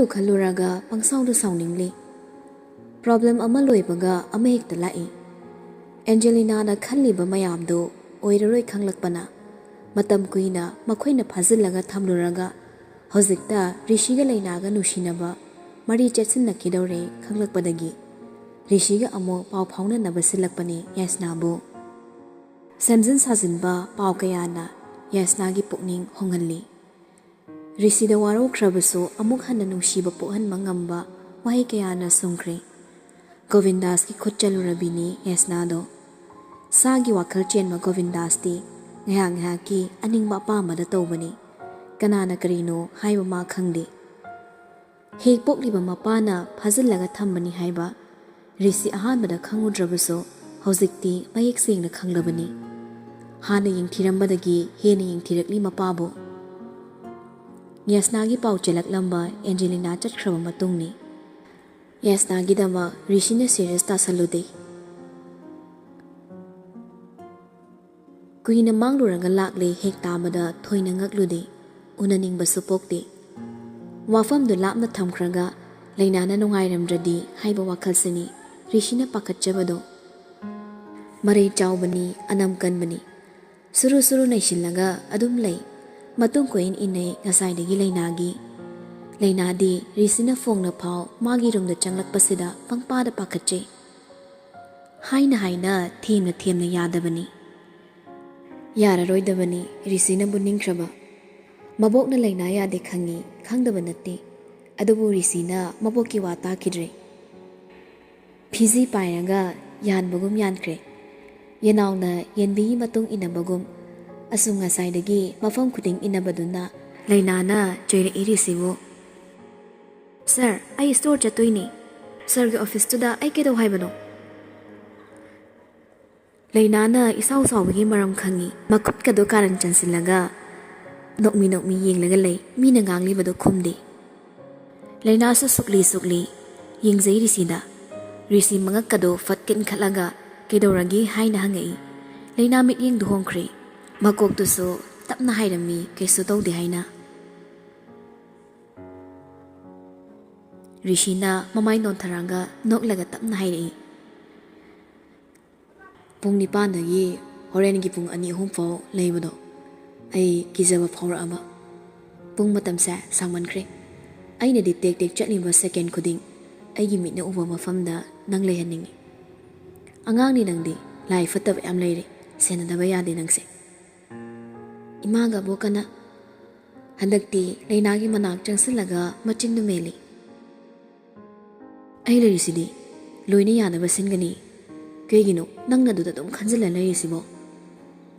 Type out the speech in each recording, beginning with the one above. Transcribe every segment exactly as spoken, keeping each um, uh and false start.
ꯈꯜꯂꯨꯔꯒ ꯄꯪꯁꯥꯎꯗ ꯁꯥꯎꯅꯤꯡꯂꯤ꯫ ꯄ꯭ꯔꯣꯕ꯭ꯂꯦꯝ ꯑꯃ ꯂꯣꯏꯕꯒ ꯑꯃ ꯍꯦꯛꯇ ꯂꯥꯛꯏ꯫ ꯑꯦꯟꯖꯦꯂꯤꯅꯥꯅ ꯈꯜꯂꯤꯕ ꯃꯌꯥꯝꯗꯨ ꯑꯣꯏꯔꯔꯣꯏ ꯈꯪꯂꯛꯄꯅ ꯃꯇꯝ ꯀꯨꯏꯅ ꯃꯈꯣꯏꯅ ꯐꯥꯖꯤꯜꯂꯒ ꯊꯝꯂꯨꯔꯒ ꯍꯧꯖꯤꯛꯇ ꯔꯤꯁꯤꯒ ꯂꯩꯅꯥꯒ ꯅꯨꯡꯁꯤꯅꯕ ꯃꯔꯤ ꯆꯦꯠꯁꯤꯟꯅꯈꯤꯗꯧꯔꯦ ꯈꯪꯂꯛꯄꯗꯒꯤ ꯔꯤꯁꯤꯒ ꯑꯃꯨꯛ ꯄꯥꯎ ꯐꯥꯎꯅꯅꯕ ꯁꯤꯜꯂꯛꯄꯅꯤ ꯌꯥꯏꯁꯅꯥꯕꯨ꯫ ꯁꯦꯝꯖꯤꯟ ꯁꯥꯖꯤꯟꯕ ꯄꯥꯎ ꯀꯌꯥꯅ ꯌꯥꯏꯁꯅꯥꯒꯤ ꯄꯨꯛꯅꯤꯡ ꯍꯣꯡꯍꯜꯂꯤ꯫ ꯔꯤꯁꯤꯗ ꯋꯥꯔꯧꯈ꯭ꯔꯕꯁꯨ ꯑꯃꯨꯛ ꯍꯟꯅ ꯅꯨꯡꯁꯤꯕ ꯄꯣꯛꯍꯟꯕ ꯉꯝꯕ ꯋꯥꯍꯩ ꯀꯌꯥꯅ ꯁꯨꯝꯈ꯭ꯔꯦ꯫ ꯒꯣꯕꯤꯟꯗꯥꯁꯀꯤ ꯈꯨꯠ ꯆꯠꯂꯨꯔꯕꯤꯅꯤ ꯌꯥꯏꯁꯅꯥꯗꯣ꯫ ꯁꯥꯒꯤ ꯋꯥꯈꯜ ꯆꯦꯟꯕ ꯒꯣꯕꯤꯟꯗꯥꯁꯇꯤ ꯉꯥꯏꯍꯥꯛ ꯉꯥꯏꯍꯥꯛꯀꯤ ꯑꯅꯤꯡꯕ ꯑꯄꯥꯝꯕꯗ ꯇꯧꯕꯅꯤ꯫ ꯀꯅꯥꯅ ꯀꯔꯤꯅꯣ ꯍꯥꯏꯕ ꯃꯥ ꯈꯪꯗꯦ꯫ ꯍꯦꯛ ꯄꯣꯛꯂꯤꯕ ꯃꯄꯥꯅ ꯐꯥꯖꯤꯜꯂꯒ ꯊꯝꯕꯅꯤ ꯍꯥꯏꯕ ꯔꯤꯁꯤ ꯑꯍꯥꯟꯕꯗ ꯈꯪꯉꯨꯗ꯭ꯔꯕꯁꯨ ꯍꯧꯖꯤꯛꯇꯤ ꯃꯌꯦꯛ ꯁꯦꯡꯅ ꯈꯪꯂꯕꯅꯤ꯫ ꯍꯥꯟꯅ ꯌꯦꯡꯊꯤꯔꯝꯕꯗꯒꯤ ꯍꯦꯟꯅ ꯌꯦꯡꯊꯤꯔꯛꯂꯤ ꯃꯄꯥꯕꯨ꯫ ꯌꯥꯏꯁꯅꯥꯒꯤ ꯄꯥꯎ ꯆꯦꯜꯂꯛꯂꯝꯕ ꯑꯦꯟꯖꯦꯂꯤꯅꯥ ꯆꯠꯈ꯭ꯔꯕ ꯃꯇꯨꯡꯅꯤ꯫ ꯌꯥꯏꯁꯅꯥꯒꯤꯗꯃꯛ ꯔꯤꯁꯤꯅ ꯁꯤꯔꯤꯌꯁ ꯇꯥꯁꯜꯂꯨꯗꯦ꯫ ꯀꯨꯏꯅ ꯃꯥꯡꯂꯨꯔꯒ ꯂꯥꯛꯂꯦ ꯍꯦꯛ ꯇꯥꯕꯗ ꯊꯣꯏꯅ ꯉꯛꯂꯨꯗꯦ꯫ ꯎꯅꯅꯤꯡꯕꯁꯨ ꯄꯣꯛꯇꯦ꯫ ꯋꯥꯐꯝꯗꯨ ꯂꯥꯞꯅ ꯊꯝꯈ꯭ꯔꯒ ꯂꯩꯅꯥꯅ ꯅꯨꯡꯉꯥꯏꯔꯝꯗ꯭ꯔꯗꯤ ꯍꯥꯏꯕ ꯋꯥꯈꯜꯁꯤꯅꯤ ꯔꯤꯁꯤꯅ ꯄꯥꯈꯠꯆꯕꯗꯣ꯫ ꯃꯔꯩ ꯆꯥꯎꯕꯅꯤ, ꯑꯅꯝ ꯀꯟꯕꯅꯤ꯫ ꯁꯨꯔꯨ ꯁꯨꯔꯨ ꯅꯩꯁꯤꯜꯂꯒ ꯑꯗꯨꯝ ꯂꯩ꯫ ꯃꯇꯨꯡ ꯀꯣꯏꯏꯟ ꯏꯟꯅꯩ ꯉꯁꯥꯏꯗꯒꯤ ꯂꯩꯅꯥꯒꯤ꯫ ꯂꯩꯅꯥꯗꯤ ꯔꯤꯁꯤꯅ ꯐꯣꯡꯅ ꯐꯥꯎ ꯃꯥꯒꯤ ꯔꯨꯝꯗ ꯆꯪꯂꯛꯄꯁꯤꯗ ꯄꯪꯄꯥꯗ ꯄꯥꯈꯠꯆꯩ꯫ ꯍꯥꯏꯅ ꯍꯥꯏꯅ ꯊꯦꯝꯅ ꯊꯦꯝꯅ ꯌꯥꯗꯕꯅꯤ꯫ ꯌꯥꯔꯔꯣꯏꯗꯕꯅꯤ ꯔꯤꯁꯤꯅꯕꯨ ꯅꯤꯡꯈ꯭ꯔꯕ꯫ ꯃꯕꯣꯛꯅ ꯂꯩꯅꯥ ꯌꯥꯗꯦ ꯈꯪꯉꯤ, ꯈꯪꯗꯕ ꯅꯠꯇꯦ꯫ ꯑꯗꯨꯕꯨ ꯔꯤꯁꯤꯅ ꯃꯕꯣꯛꯀꯤ ꯋꯥ ꯇꯥꯈꯤꯗ꯭ꯔꯦ꯫ ꯐꯤꯖꯤ ꯄꯥꯏꯔꯒ ꯌꯥꯟꯕꯒꯨꯝ ꯌꯥꯟꯈ꯭ꯔꯦ꯫ ꯌꯦꯅꯥꯎꯅ ꯌꯦꯟꯕꯤꯒꯤ ꯃꯇꯨꯡ ꯏꯟꯅꯕꯒꯨꯝ ꯑꯁꯨꯝ ꯉꯁꯥꯏꯗꯒꯤ ꯃꯐꯝ ꯈꯨꯗꯤꯡ ꯏꯟꯅꯕꯗꯨꯅ ꯂꯩꯅꯥꯅ ꯆꯩꯔꯛꯏ ꯔꯤꯁꯤꯕꯨ꯫ "ꯁꯥꯔ, ꯑꯩ ꯁ꯭ꯇꯣꯔ ꯆꯠꯇꯣꯏꯅꯤ꯫ ꯁꯥꯔꯒꯤ ꯑꯣꯐꯤꯁꯇꯨꯗ ꯑꯩ ꯀꯩꯗꯧ ꯍꯥꯏꯕꯅꯣ?" ꯂꯩꯅꯥꯅ ꯏꯁꯥꯎ ꯁꯥꯎꯕꯒꯤ ꯃꯔꯝ ꯈꯪꯉꯤ꯫ ꯃꯈꯨꯠꯀꯗꯣ ꯀꯥꯔꯟ ꯆꯟꯁꯤꯜꯂꯒ ꯅꯣꯛꯃꯤ ꯅꯣꯛꯃꯤ ꯌꯦꯡꯂꯒ ꯂꯩ꯫ ꯃꯤꯅ ꯉꯥꯡꯂꯤꯕꯗꯣ ꯈꯨꯝꯗꯦ꯫ ꯂꯩꯅꯥꯁꯨ ꯁꯨꯛꯂꯤ ꯁꯨꯛꯂꯤ ꯌꯦꯡꯖꯩ ꯔꯤꯁꯤꯗ꯫ ꯔꯤꯁꯤ ꯃꯉꯛꯀꯗꯣ ꯐꯠ ꯀꯤꯟꯈꯠꯂꯒ "ꯀꯩꯗꯧꯔꯒꯦ?" ꯍꯥꯏꯅ ꯍꯪꯉꯛꯏ꯫ ꯂꯩꯅꯥ ꯃꯤꯠꯌꯦꯡꯗꯨ ꯍꯣꯡꯈ꯭ꯔꯦ꯫ ꯃꯀꯣꯛꯇꯨꯁꯨ ꯇꯞꯅ ꯍꯥꯏꯔꯝꯃꯤ, "ꯀꯩꯁꯨ ꯇꯧꯗꯦ" ꯍꯥꯏꯅ꯫ ꯔꯤꯁꯤꯅ ꯃꯃꯥꯏ ꯅꯣꯟꯊꯔꯛꯑꯒ ꯅꯣꯛꯂꯒ ꯇꯞꯅ ꯍꯥꯏꯔꯛꯏ꯫ "ꯄꯨꯡ ꯅꯤꯄꯥꯟꯗꯒꯤ ꯍꯣꯔꯦꯟꯒꯤ ꯄꯨꯡ ꯑꯅꯤ ꯑꯍꯨꯝ ꯐꯥꯎ ꯂꯩꯕꯗꯣ ꯑꯩ ꯀꯤꯖꯕ ꯐꯥꯎꯔꯛꯑꯕ꯫ ꯄꯨꯡ ꯃꯇꯝꯁꯦ ꯁꯥꯡꯃꯟꯈ꯭ꯔꯦ꯫ ꯑꯩꯅꯗꯤ ꯇꯦꯛ ꯇꯦꯛ ꯆꯠꯂꯤꯕ ꯁꯦꯀꯦꯟ ꯈꯨꯗꯤꯡ ꯑꯩꯒꯤ ꯃꯤꯠꯅ ꯎꯕ ꯃꯐꯝꯗ ꯅꯪ ꯂꯩꯍꯟꯅꯤꯡꯉꯤ꯫ ꯑꯉꯥꯡꯅꯤ ꯅꯪꯗꯤ, ꯂꯥꯏ ꯐꯠꯇꯕ ꯌꯥꯝ ꯂꯩꯔꯦ, ꯁꯦꯟꯅꯗꯕ ꯌꯥꯗꯦ ꯅꯪꯁꯦ꯫" ꯏꯃꯥꯒ ꯑꯕꯣꯛꯀꯅ ꯍꯟꯗꯛꯇꯤ ꯂꯩꯅꯥꯒꯤ ꯃꯅꯥꯛ ꯆꯪꯁꯤꯜꯂꯒ ꯃꯆꯤꯟꯗꯨ ꯃꯦꯜꯂꯤ꯫ "ꯑꯩ ꯂꯩꯔꯤꯁꯤꯗꯤ, ꯂꯣꯏꯅ ꯌꯥꯅꯕ ꯁꯤꯟꯒꯅꯤ꯫ ꯀꯩꯒꯤꯅꯣ ꯅꯪꯅ ꯑꯗꯨꯗ ꯑꯗꯨꯝ ꯈꯟꯖꯤꯜꯂ ꯂꯩꯔꯤꯁꯤꯕꯣ?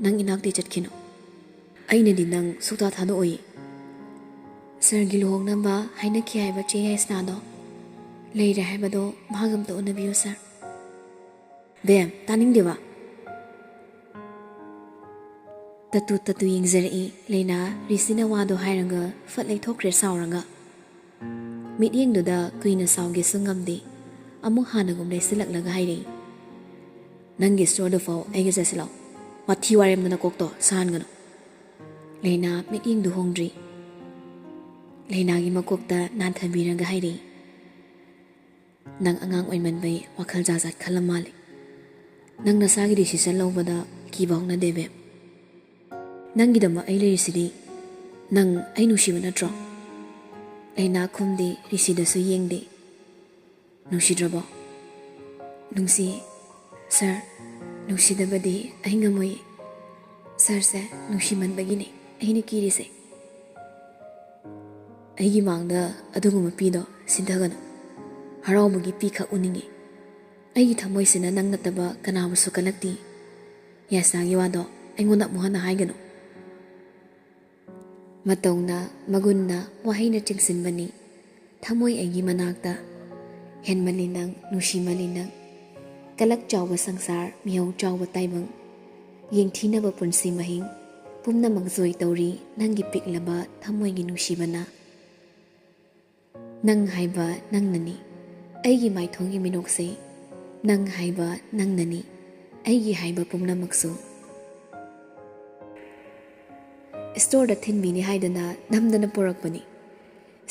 ꯅꯪ ꯏꯅꯥꯛꯇꯤ ꯆꯠꯈꯤꯅꯨ꯫ ꯑꯩꯅꯗꯤ ꯅꯪ ꯁꯨꯛꯊꯥ ꯊꯥꯗꯣꯛꯑꯣꯏ꯫" "ꯁꯔꯒꯤ ꯂꯨꯍꯣꯡꯅꯕ ꯍꯥꯏꯅꯈꯤ ꯍꯥꯏꯕ ꯆꯦ ꯌꯥꯏꯁꯅꯥꯗꯣ ꯂꯩꯔꯦ ꯍꯥꯏꯕꯗꯣ ꯃꯍꯥꯛ ꯑꯝꯇ ꯎꯅꯕꯤꯌꯨ ꯁꯔ꯫" "ꯕꯦꯝ, ꯇꯥꯅꯤꯡꯗꯦꯕ꯫" ꯇꯠꯇꯨ ꯇꯠꯇꯨ ꯌꯦꯡꯖꯔꯛꯏ ꯂꯩꯅꯥ꯫ ꯔꯤꯁꯤꯅ ꯋꯥꯗꯣ ꯍꯥꯏꯔꯒ ꯐꯠ ꯂꯩꯊꯣꯛꯈ꯭ꯔꯦ ꯁꯥꯎꯔꯒ꯫ ꯃꯤꯠꯌꯦꯡꯗꯨꯗ ꯀꯨꯏꯅ ꯁꯥꯎꯒꯦꯁꯨ ꯉꯝꯗꯦ꯫ ꯑꯃꯨꯛ ꯍꯥꯟꯅꯒꯨꯝ ꯂꯩꯁꯤꯜꯂꯛꯂꯒ ꯍꯥꯏꯔꯛꯏ, "ꯅꯪꯒꯤ ꯁ꯭ꯇꯣꯔꯗꯨꯐꯥꯎ ꯑꯩꯒ ꯆꯠꯁꯤꯜꯂꯛꯑꯣ꯫ ꯋꯥꯊꯤ ꯋꯥꯔꯦꯝꯗ ꯅꯀꯣꯛꯇꯣ ꯁꯥꯍꯟꯒꯅꯨ꯫" ꯂꯩꯅꯥ ꯃꯤꯠꯌꯦꯡꯗꯨ ꯍꯣꯡꯗ꯭ꯔꯤ꯫ ꯂꯩꯅꯥꯒꯤ ꯃꯀꯣꯛꯇ ꯅꯥꯟꯊꯕꯤꯔꯒ ꯍꯥꯏꯔꯛꯏ, "ꯅꯪ ꯑꯉꯥꯡ ꯑꯣꯏꯃꯟꯕꯩ ꯋꯥꯈꯜ ꯖꯥꯠ ꯖꯥꯠ ꯈꯜꯂ ꯃꯥꯜꯂꯦ꯫ ꯅꯪ ꯅꯁꯥꯒꯤ ꯗꯤꯁꯤꯖꯟ ꯂꯧꯕꯗ ꯀꯤꯕ ꯍꯧꯅꯗꯦ ꯕꯦꯝ꯫ ꯅꯪꯒꯤꯗꯃꯛ ꯑꯩ ꯂꯩꯔꯤꯁꯤꯗꯤ꯫ ꯅꯪ ꯑꯩ ꯅꯨꯡꯁꯤꯕ ꯅꯠꯇ꯭ꯔꯣ?" ꯂꯩꯅꯥ ꯈꯨꯝꯗꯦ, ꯔꯤꯁꯤꯗꯁꯨ ꯌꯦꯡꯗꯦ꯫ "ꯅꯨꯡꯁꯤꯗ꯭ꯔꯕꯣ?" "ꯅꯨꯡꯁꯤ꯫ ꯁꯔ, ꯅꯨꯡꯁꯤꯗꯕꯗꯤ ꯑꯩ ꯉꯝꯃꯣꯏꯌꯦ꯫ ꯁꯔꯁꯦ ꯅꯨꯡꯁꯤꯃꯟꯕꯒꯤꯅꯦ ꯑꯩꯅ ꯀꯤꯔꯤꯁꯦ꯫" "ꯑꯩꯒꯤ ꯃꯥꯡꯗ ꯑꯗꯨꯒꯨꯝꯕ ꯄꯤꯗꯣ ꯁꯤꯟꯊꯒꯅꯨ꯫ ꯍꯔꯥꯎꯕꯒꯤ ꯄꯤꯈꯛ ꯎꯅꯤꯡꯉꯤ꯫ ꯑꯩꯒꯤ ꯊꯃꯣꯏꯁꯤꯅ ꯅꯪ ꯅꯠꯇꯕ ꯀꯅꯥꯕꯨꯁꯨ ꯀꯜꯂꯛꯇꯦ꯫ ꯌꯥꯏꯁꯅꯥꯒꯤ ꯋꯥꯗꯣ ꯑꯩꯉꯣꯟꯗ ꯑꯃꯨꯛ ꯍꯟꯅ ꯍꯥꯏꯒꯅꯨ꯫" ꯃꯇꯧꯅ, ꯃꯒꯨꯟꯅ, ꯋꯥꯍꯩꯅ ꯆꯤꯡꯁꯤꯟꯕꯅꯤ꯫ ꯊꯃꯣꯏ ꯑꯩꯒꯤ ꯃꯅꯥꯛꯇ꯫ ꯍꯦꯟꯃꯜꯂꯤ ꯅꯪ, ꯅꯨꯡꯁꯤꯃꯜꯂꯤ ꯅꯪ꯫ ꯀꯂꯛ ꯆꯥꯎꯕ ꯁꯪꯁꯥꯔ, ꯃꯤꯍꯧ ꯆꯥꯎꯕ ꯇꯥꯏꯕꯪ꯫ ꯌꯦꯡꯊꯤꯅꯕ ꯄꯨꯟꯁꯤ ꯃꯍꯤꯡ꯫ ꯄꯨꯝꯅꯃꯛ ꯖꯣꯏ ꯇꯧꯔꯤ ꯅꯪꯒꯤ ꯄꯤꯛꯂꯕ ꯊꯃꯣꯏꯒꯤ ꯅꯨꯡꯁꯤꯕꯅ꯫ ꯅꯪ ꯍꯥꯏꯕ ꯅꯪꯅꯅꯤ ꯑꯩꯒꯤ ꯃꯥꯏꯊꯣꯡꯒꯤ ꯃꯤꯅꯣꯛꯁꯦ꯫ ꯅꯪ ꯍꯥꯏꯕ ꯅꯪꯅꯅꯤ ꯑꯩꯒꯤ ꯍꯥꯏꯕ ꯄꯨꯝꯅꯃꯛꯁꯨ꯫ ꯁ꯭ꯇꯣꯔꯗ ꯊꯤꯟꯕꯤꯅꯤ ꯍꯥꯏꯗꯅ ꯅꯝꯗꯅ ꯄꯨꯔꯛꯄꯅꯤ꯫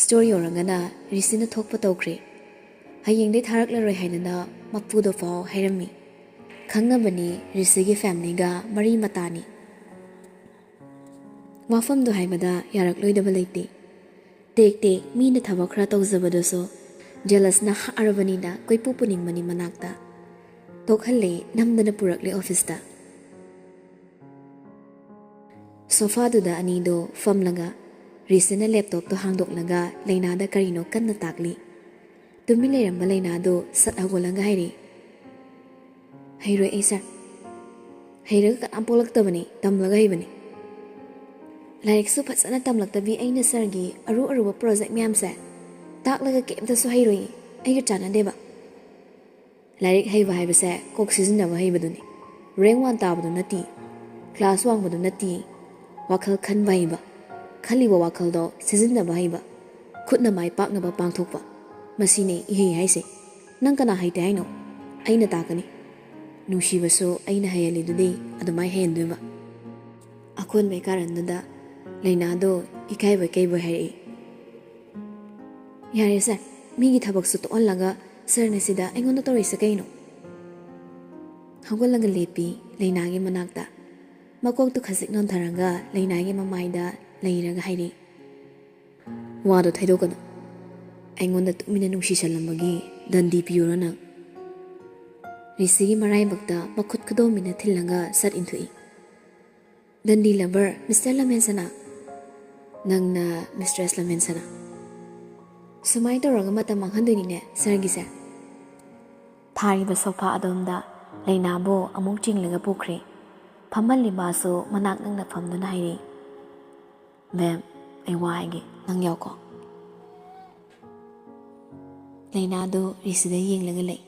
ꯁ꯭ꯇꯣꯔ ꯌꯧꯔꯒꯅ ꯔꯤꯁꯤꯅ ꯊꯣꯛꯄ ꯇꯧꯈ꯭ꯔꯦ꯫ ꯍꯌꯦꯡꯗꯩ ꯊꯥꯔꯛꯂꯔꯣꯏ ꯍꯥꯏꯗꯅ ꯃꯄꯨꯗꯣ ꯐꯥꯎ ꯍꯥꯏꯔꯝꯃꯤ꯫ ꯈꯪꯅꯕꯅꯤ, ꯔꯤꯁꯤꯒꯤ ꯐꯦꯃꯤꯂꯤꯒ ꯃꯔꯤ ꯃꯇꯥꯅꯤ꯫ ꯋꯥꯐꯝꯗꯣ ꯍꯥꯏꯕꯗ ꯌꯥꯔꯛꯂꯣꯏꯗꯕ ꯂꯩꯇꯦ꯫ ꯇꯦꯛ ꯇꯦꯛ ꯃꯤꯅ ꯊꯕꯛ ꯈꯔ ꯇꯧꯖꯕꯗꯨꯁꯨ ꯖꯦꯂꯁꯅ ꯍꯥꯔꯕꯅꯤꯅ ꯀꯣꯏꯄꯨ ꯄꯨꯅꯤꯡꯕꯅꯤ ꯃꯅꯥꯛꯇ꯫ ꯇꯣꯛꯍꯜꯂꯦ, ꯅꯝꯗꯅ ꯄꯨꯔꯛꯂꯦ ꯑꯣꯐꯤꯁꯇ꯫ ꯁꯣꯐꯥꯗꯨꯗ ꯑꯅꯤꯗꯣ ꯐꯝꯂꯒ ꯔꯤꯁꯤꯅ ꯂꯦꯞꯇꯣꯞꯇꯣ ꯍꯥꯡꯗꯣꯛꯂꯒ ꯂꯩꯅꯥꯗ ꯀꯔꯤꯅꯣ ꯀꯟꯅ ꯇꯥꯛꯂꯤ꯫ ꯇꯨꯃꯤꯟ ꯂꯩꯔꯝꯕ ꯂꯩꯅꯥꯗꯣ ꯁꯠ ꯍꯧꯒꯠꯂꯒ ꯍꯥꯏꯔꯛꯏ, "ꯍꯩꯔꯣꯏ ꯑꯩ ꯁꯥꯔ꯫ ꯍꯩꯔꯒ ꯀꯅꯥꯝ ꯄꯣꯛꯂꯛꯇꯕꯅꯤ, ꯇꯝꯂꯒ ꯍꯩꯕꯅꯤ꯫ ꯂꯥꯏꯔꯤꯛꯁꯨ ꯐꯖꯅ ꯇꯝꯂꯛꯇꯕꯤ ꯑꯩꯅ ꯁꯥꯔꯒꯤ ꯑꯔꯨ ꯑꯔꯨꯕ ꯄ꯭ꯔꯣꯖꯦꯛ ꯃꯌꯥꯝꯁꯦ ꯇꯥꯛꯂꯒ ꯀꯩꯝꯇꯁꯨ ꯍꯩꯔꯣꯏꯌꯦ, ꯑꯩꯒ ꯆꯥꯟꯅꯗꯦꯕ꯫ ꯂꯥꯏꯔꯤꯛ ꯍꯩꯕ ꯍꯥꯏꯕꯁꯦ ꯀꯣꯛ ꯁꯤꯖꯤꯟꯅꯕ ꯍꯩꯕꯗꯨꯅꯤ꯫ ꯔꯦꯡ ꯋꯥꯟ ꯇꯥꯕꯗꯨ ꯅꯠꯇꯦ, ꯀ꯭ꯂꯥꯁ ꯋꯥꯡꯕꯗꯨ ꯅꯠꯇꯦ꯫ ꯋꯥꯈꯜ ꯈꯟꯕ ꯍꯩꯕ, ꯈꯜꯂꯤꯕ ꯋꯥꯈꯜꯗꯣ ꯁꯤꯖꯤꯟꯅꯕ ꯍꯩꯕ, ꯈꯨꯠꯅ ꯃꯥꯏ ꯄꯥꯛꯅꯕ ꯄꯥꯡꯊꯣꯛꯄ, ꯃꯁꯤꯅꯦ ꯏꯍꯩ ꯍꯥꯏꯁꯦ꯫ ꯅꯪ ꯀꯅꯥ ꯍꯩꯇꯦ ꯍꯥꯏꯅꯣ? ꯑꯩꯅ ꯇꯥꯛꯀꯅꯤ꯫ ꯅꯨꯡꯁꯤꯕꯁꯨ ꯑꯩꯅ ꯍꯩꯍꯜꯂꯤꯗꯨꯗꯤ ꯑꯗꯨꯃꯥꯏ ꯍꯩꯍꯟꯗꯣꯏꯕ꯫" ꯑꯀꯣꯟꯕꯩ ꯀꯥꯔꯟꯗꯨꯗ ꯂꯩꯅꯥꯗꯣ ꯏꯀꯥꯏꯕꯣꯏ ꯀꯩꯕꯣꯏ ꯍꯥꯏꯔꯛꯏ, "ꯌꯥꯔꯦ ꯁꯥꯔ, ꯃꯤꯒꯤ ꯊꯕꯛꯁꯨ ꯇꯣꯛꯍꯜꯂꯒ ꯁꯥꯔꯅ ꯁꯤꯗ ꯑꯩꯉꯣꯟꯗ ꯇꯧꯔꯤꯁꯦ ꯀꯩꯅꯣ?" ꯍꯧꯒꯠꯂꯒ ꯂꯦꯞꯄꯤ ꯂꯩꯅꯥꯒꯤ ꯃꯅꯥꯛꯇ꯫ ꯃꯀꯣꯛꯇꯨ ꯈꯖꯤꯛ ꯅꯣꯟꯊꯔꯒ ꯂꯩꯅꯥꯒꯤ ꯃꯃꯥꯏꯗ ꯂꯩꯔꯒ ꯍꯥꯏꯔꯛꯏ, "ꯋꯥꯗꯣ ꯊꯩꯗꯣꯛꯀꯅꯨ꯫ ꯑꯩꯉꯣꯟꯗ ꯇꯨꯃꯤꯟꯅ ꯅꯨꯡꯁꯤꯁꯜꯂꯝꯕꯒꯤ ꯗꯟꯗꯤ ꯄꯤꯌꯨꯔꯣ ꯅꯪ?" ꯔꯤꯁꯤꯒꯤ ꯃꯔꯥꯏꯕꯛꯇ ꯃꯈꯨꯠ ꯈꯨꯗꯣꯝꯕꯤꯅ ꯊꯤꯜꯂꯒ ꯁꯠ ꯏꯟꯊꯣꯛꯏ꯫ "ꯗꯟꯗꯤ ꯂꯚꯔ, ꯃꯤꯁꯇꯔ ꯂꯃꯦꯟꯁꯅꯥ?" "ꯅꯪꯅ ꯃꯤꯁꯇ꯭ꯔꯦꯁ ꯂꯃꯦꯟꯁꯅꯥ?" "ꯁꯨꯃꯥꯏꯅ ꯇꯧꯔꯒ ꯃꯇꯝ ꯃꯥꯡꯍꯟꯗꯣꯏꯅꯤꯅꯦ ꯁꯥꯔꯒꯤꯁꯦ꯫" ꯊꯥꯔꯤꯕ ꯁꯣꯐꯥ ꯑꯗꯣꯝꯗ ꯂꯩꯅꯥꯕꯨ ꯑꯃꯨꯛ ꯆꯤꯡꯂꯒ ꯄꯨꯈ꯭ꯔꯦ꯫ ꯐꯝꯍꯜꯂꯤꯕꯁꯨ ꯃꯅꯥꯛ ꯅꯛꯅ ꯐꯝꯗꯨꯅ ꯍꯥꯏꯔꯛꯏ, "ꯃꯦꯝ, ꯑꯩ ꯋꯥ ꯍꯥꯏꯒꯦ, ꯅꯪ ꯌꯥꯎꯀꯣ꯫" ꯂꯩꯅꯥꯗꯨ ꯔꯤꯁꯤꯗ ꯌꯦꯡꯂꯒ ꯂꯩ꯫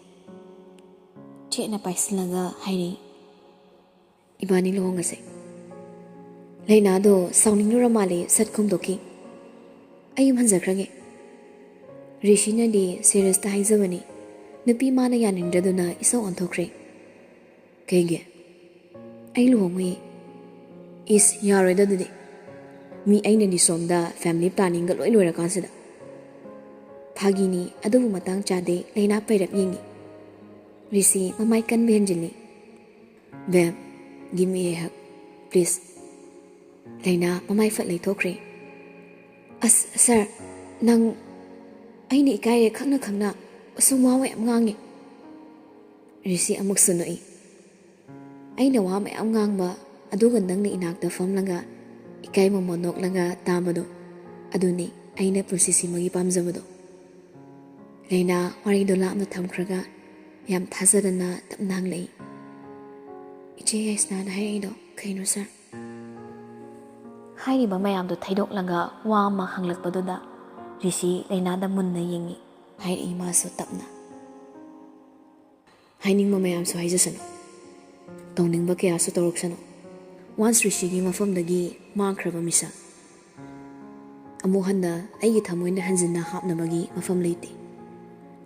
ꯆꯦꯠꯅ ꯄꯥꯏꯁꯤꯜꯂꯒ ꯍꯥꯏꯔꯛꯏ, "ꯏꯕꯥꯅꯤ ꯂꯨꯍꯣꯡꯉꯁꯦ꯫" ꯂꯩꯅꯥꯗꯣ ꯁꯥꯎꯅꯤꯡꯂꯨꯔ ꯃꯥꯜꯂꯦ, ꯁꯠ ꯈꯨꯝꯗꯣꯛꯈꯤ, "ꯑꯩ ꯌꯨꯝ ꯍꯟꯖꯈ꯭ꯔꯒꯦ꯫" ꯔꯤꯁꯤꯅꯗꯤ ꯁꯦꯔꯤꯌꯁꯇ ꯍꯥꯏꯖꯕꯅꯤ, ꯅꯨꯄꯤ ꯃꯥꯅ ꯌꯥꯅꯤꯡꯗ꯭ꯔꯗꯨꯅ ꯏꯁꯧ ꯑꯣꯟꯊꯣꯛꯈ꯭ꯔꯦ꯫ "ꯀꯩꯒꯤ?" "ꯑꯩ ꯂꯨꯍꯣꯡꯉꯨꯏ꯫" "ꯏꯁ, ꯌꯥꯔꯣꯏꯗ ꯑꯗꯨꯗꯤ꯫ ꯃꯤ ꯑꯩꯅꯗꯤ ꯁꯣꯝꯗ ꯐꯦꯃꯤꯂꯤ ꯄ꯭ꯂꯥꯅꯤꯡꯒ ꯂꯣꯏ ꯂꯣꯏꯔꯀꯥꯟꯁꯤꯗ ꯐꯥꯒꯤꯅꯤ, ꯑꯗꯨꯕꯨ ꯃꯇꯥꯡ ꯆꯥꯗꯦ꯫ ꯂꯩꯅꯥ ꯄꯩꯔꯞ ꯌꯦꯡꯉꯤ꯫ ꯔꯤꯁꯤ ꯃꯃꯥꯏ ꯀꯟꯕ ꯍꯦꯟꯖꯤꯜꯂꯤ꯫ "Babe, give me a hug, please." ꯂꯩꯅꯥ ꯃꯃꯥꯏ ꯐꯠ ꯂꯩꯊꯣꯛꯈ꯭ꯔꯦ꯫ "ꯑꯁ, ꯁꯥꯔ, ꯅꯪ, ꯑꯩꯅ ꯏꯀꯥꯏꯔꯦ, ꯈꯪꯅ ꯈꯪꯅ ꯑꯁꯨꯝ ꯋꯥ ꯃꯌꯥꯝ ꯉꯥꯡꯉꯤ꯫" ꯔꯤꯁꯤ ꯑꯃꯨꯛꯁꯨ ꯅꯣꯛꯏ꯫ "ꯑꯩꯅ ꯋꯥ ꯃꯌꯥꯝ ꯉꯥꯡꯕ, ꯑꯗꯨꯒ ꯅꯪꯅ ꯏꯅꯥꯛꯇ ꯐꯝꯂꯒ ꯏꯀꯥꯏ ꯃꯣꯃꯣꯟ ꯅꯣꯛꯂꯒ ꯇꯥꯕꯗꯣ, ꯑꯗꯨꯅꯤ ꯑꯩꯅ ꯄꯨꯟꯁꯤꯁꯤꯃꯒꯤ ꯄꯥꯝꯖꯕꯗꯣ꯫" ꯂꯩꯅꯥ ꯋꯥꯔꯤꯗꯣ ꯂꯥꯞꯅ ꯊꯝꯈ꯭ꯔꯒ ꯌꯥꯝ ꯊꯥꯖꯗꯅ ꯇꯞꯅ ꯍꯪꯂꯛꯏ꯫ "ꯏꯆꯦ ꯌꯥꯏꯁꯅꯥꯅ ꯍꯥꯏꯔꯛꯏꯗꯣ ꯀꯩꯅꯣ, ꯁꯥꯔ?" ꯍꯥꯏꯔꯤꯕ ꯃꯌꯥꯝꯗꯣ ꯊꯩꯗꯣꯛꯂꯒ ꯋꯥ ꯑꯃ ꯍꯪꯂꯛꯄꯗꯨꯗ ꯔꯤꯁꯤ ꯂꯩꯅꯥꯗ ꯃꯨꯟꯅ ꯌꯦꯡꯉꯤ꯫ ꯍꯥꯏꯔꯛꯏ ꯃꯥꯁꯨ ꯇꯞꯅ꯫ "ꯍꯥꯏꯅꯤꯡꯕ ꯃꯌꯥꯝꯁꯨ ꯍꯥꯏꯖꯁꯅꯨ, ꯇꯧꯅꯤꯡꯕ ꯀꯌꯥꯁꯨ ꯇꯧꯔꯛꯁꯅꯨ꯫ Once ꯔꯤꯁꯤꯒꯤ ꯃꯐꯝꯗꯒꯤ ꯃꯥꯡꯈ꯭ꯔꯕ ꯃꯤꯁꯛ, ꯑꯃꯨꯛ ꯍꯟꯅ ꯑꯩꯒꯤ ꯊꯃꯣꯏꯅ ꯍꯟꯖꯤꯟꯅ ꯍꯥꯞꯅꯕꯒꯤ ꯃꯐꯝ ꯂꯩꯇꯦ꯫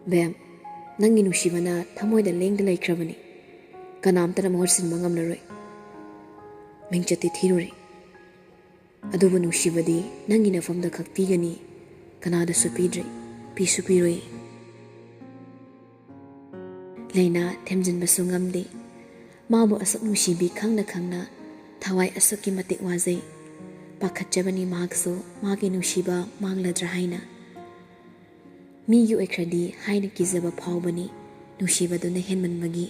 ꯕꯦꯝ, ꯅꯪꯒꯤ ꯅꯨꯡꯁꯤꯕꯅ ꯊꯃꯣꯏꯗ ꯂꯦꯡꯗ ꯂꯩꯈ꯭ꯔꯕꯅꯤ꯫ ꯀꯅꯥꯝꯇꯅ ꯃꯍꯨꯠ ꯁꯤꯟꯕ ꯉꯝꯂꯔꯣꯏ꯫ ꯃꯤꯡꯆꯠꯇꯤ ꯊꯤꯔꯨꯔꯦ, ꯑꯗꯨꯕꯨ ꯅꯨꯡꯁꯤꯕꯗꯤ ꯅꯪꯒꯤ ꯅꯐꯝꯗ ꯈꯛ ꯄꯤꯒꯅꯤ, ꯀꯅꯥꯗꯁꯨ ꯄꯤꯗ꯭ꯔꯤ, ꯄꯤꯁꯨ ꯄꯤꯔꯣꯏ꯫" ꯂꯩꯅꯥ ꯊꯦꯝꯖꯤꯟꯕꯁꯨ ꯉꯝꯗꯦ꯫ ꯃꯥꯕꯨ ꯑꯁꯨꯛ ꯅꯨꯡꯁꯤꯕꯤ ꯈꯪꯅ ꯈꯪꯅ ꯊꯋꯥꯏ ꯑꯁꯨꯛꯀꯤ ꯃꯇꯤꯛ ꯋꯥꯖꯩ꯫ ꯄꯥꯈꯠꯆꯕꯅꯤ ꯃꯍꯥꯛꯁꯨ ꯃꯥꯒꯤ ꯅꯨꯡꯁꯤꯕ ꯃꯥꯡꯂꯗ꯭ꯔꯥ ꯍꯥꯏꯅ꯫ ꯃꯤꯒꯤ ꯑꯣꯏꯈ꯭ꯔꯗꯤ ꯍꯥꯏꯅ ꯀꯤꯖꯕ ꯐꯥꯎꯕꯅꯤ, ꯅꯨꯡꯁꯤꯕꯗꯨꯅ ꯍꯦꯟꯃꯟꯕꯒꯤ꯫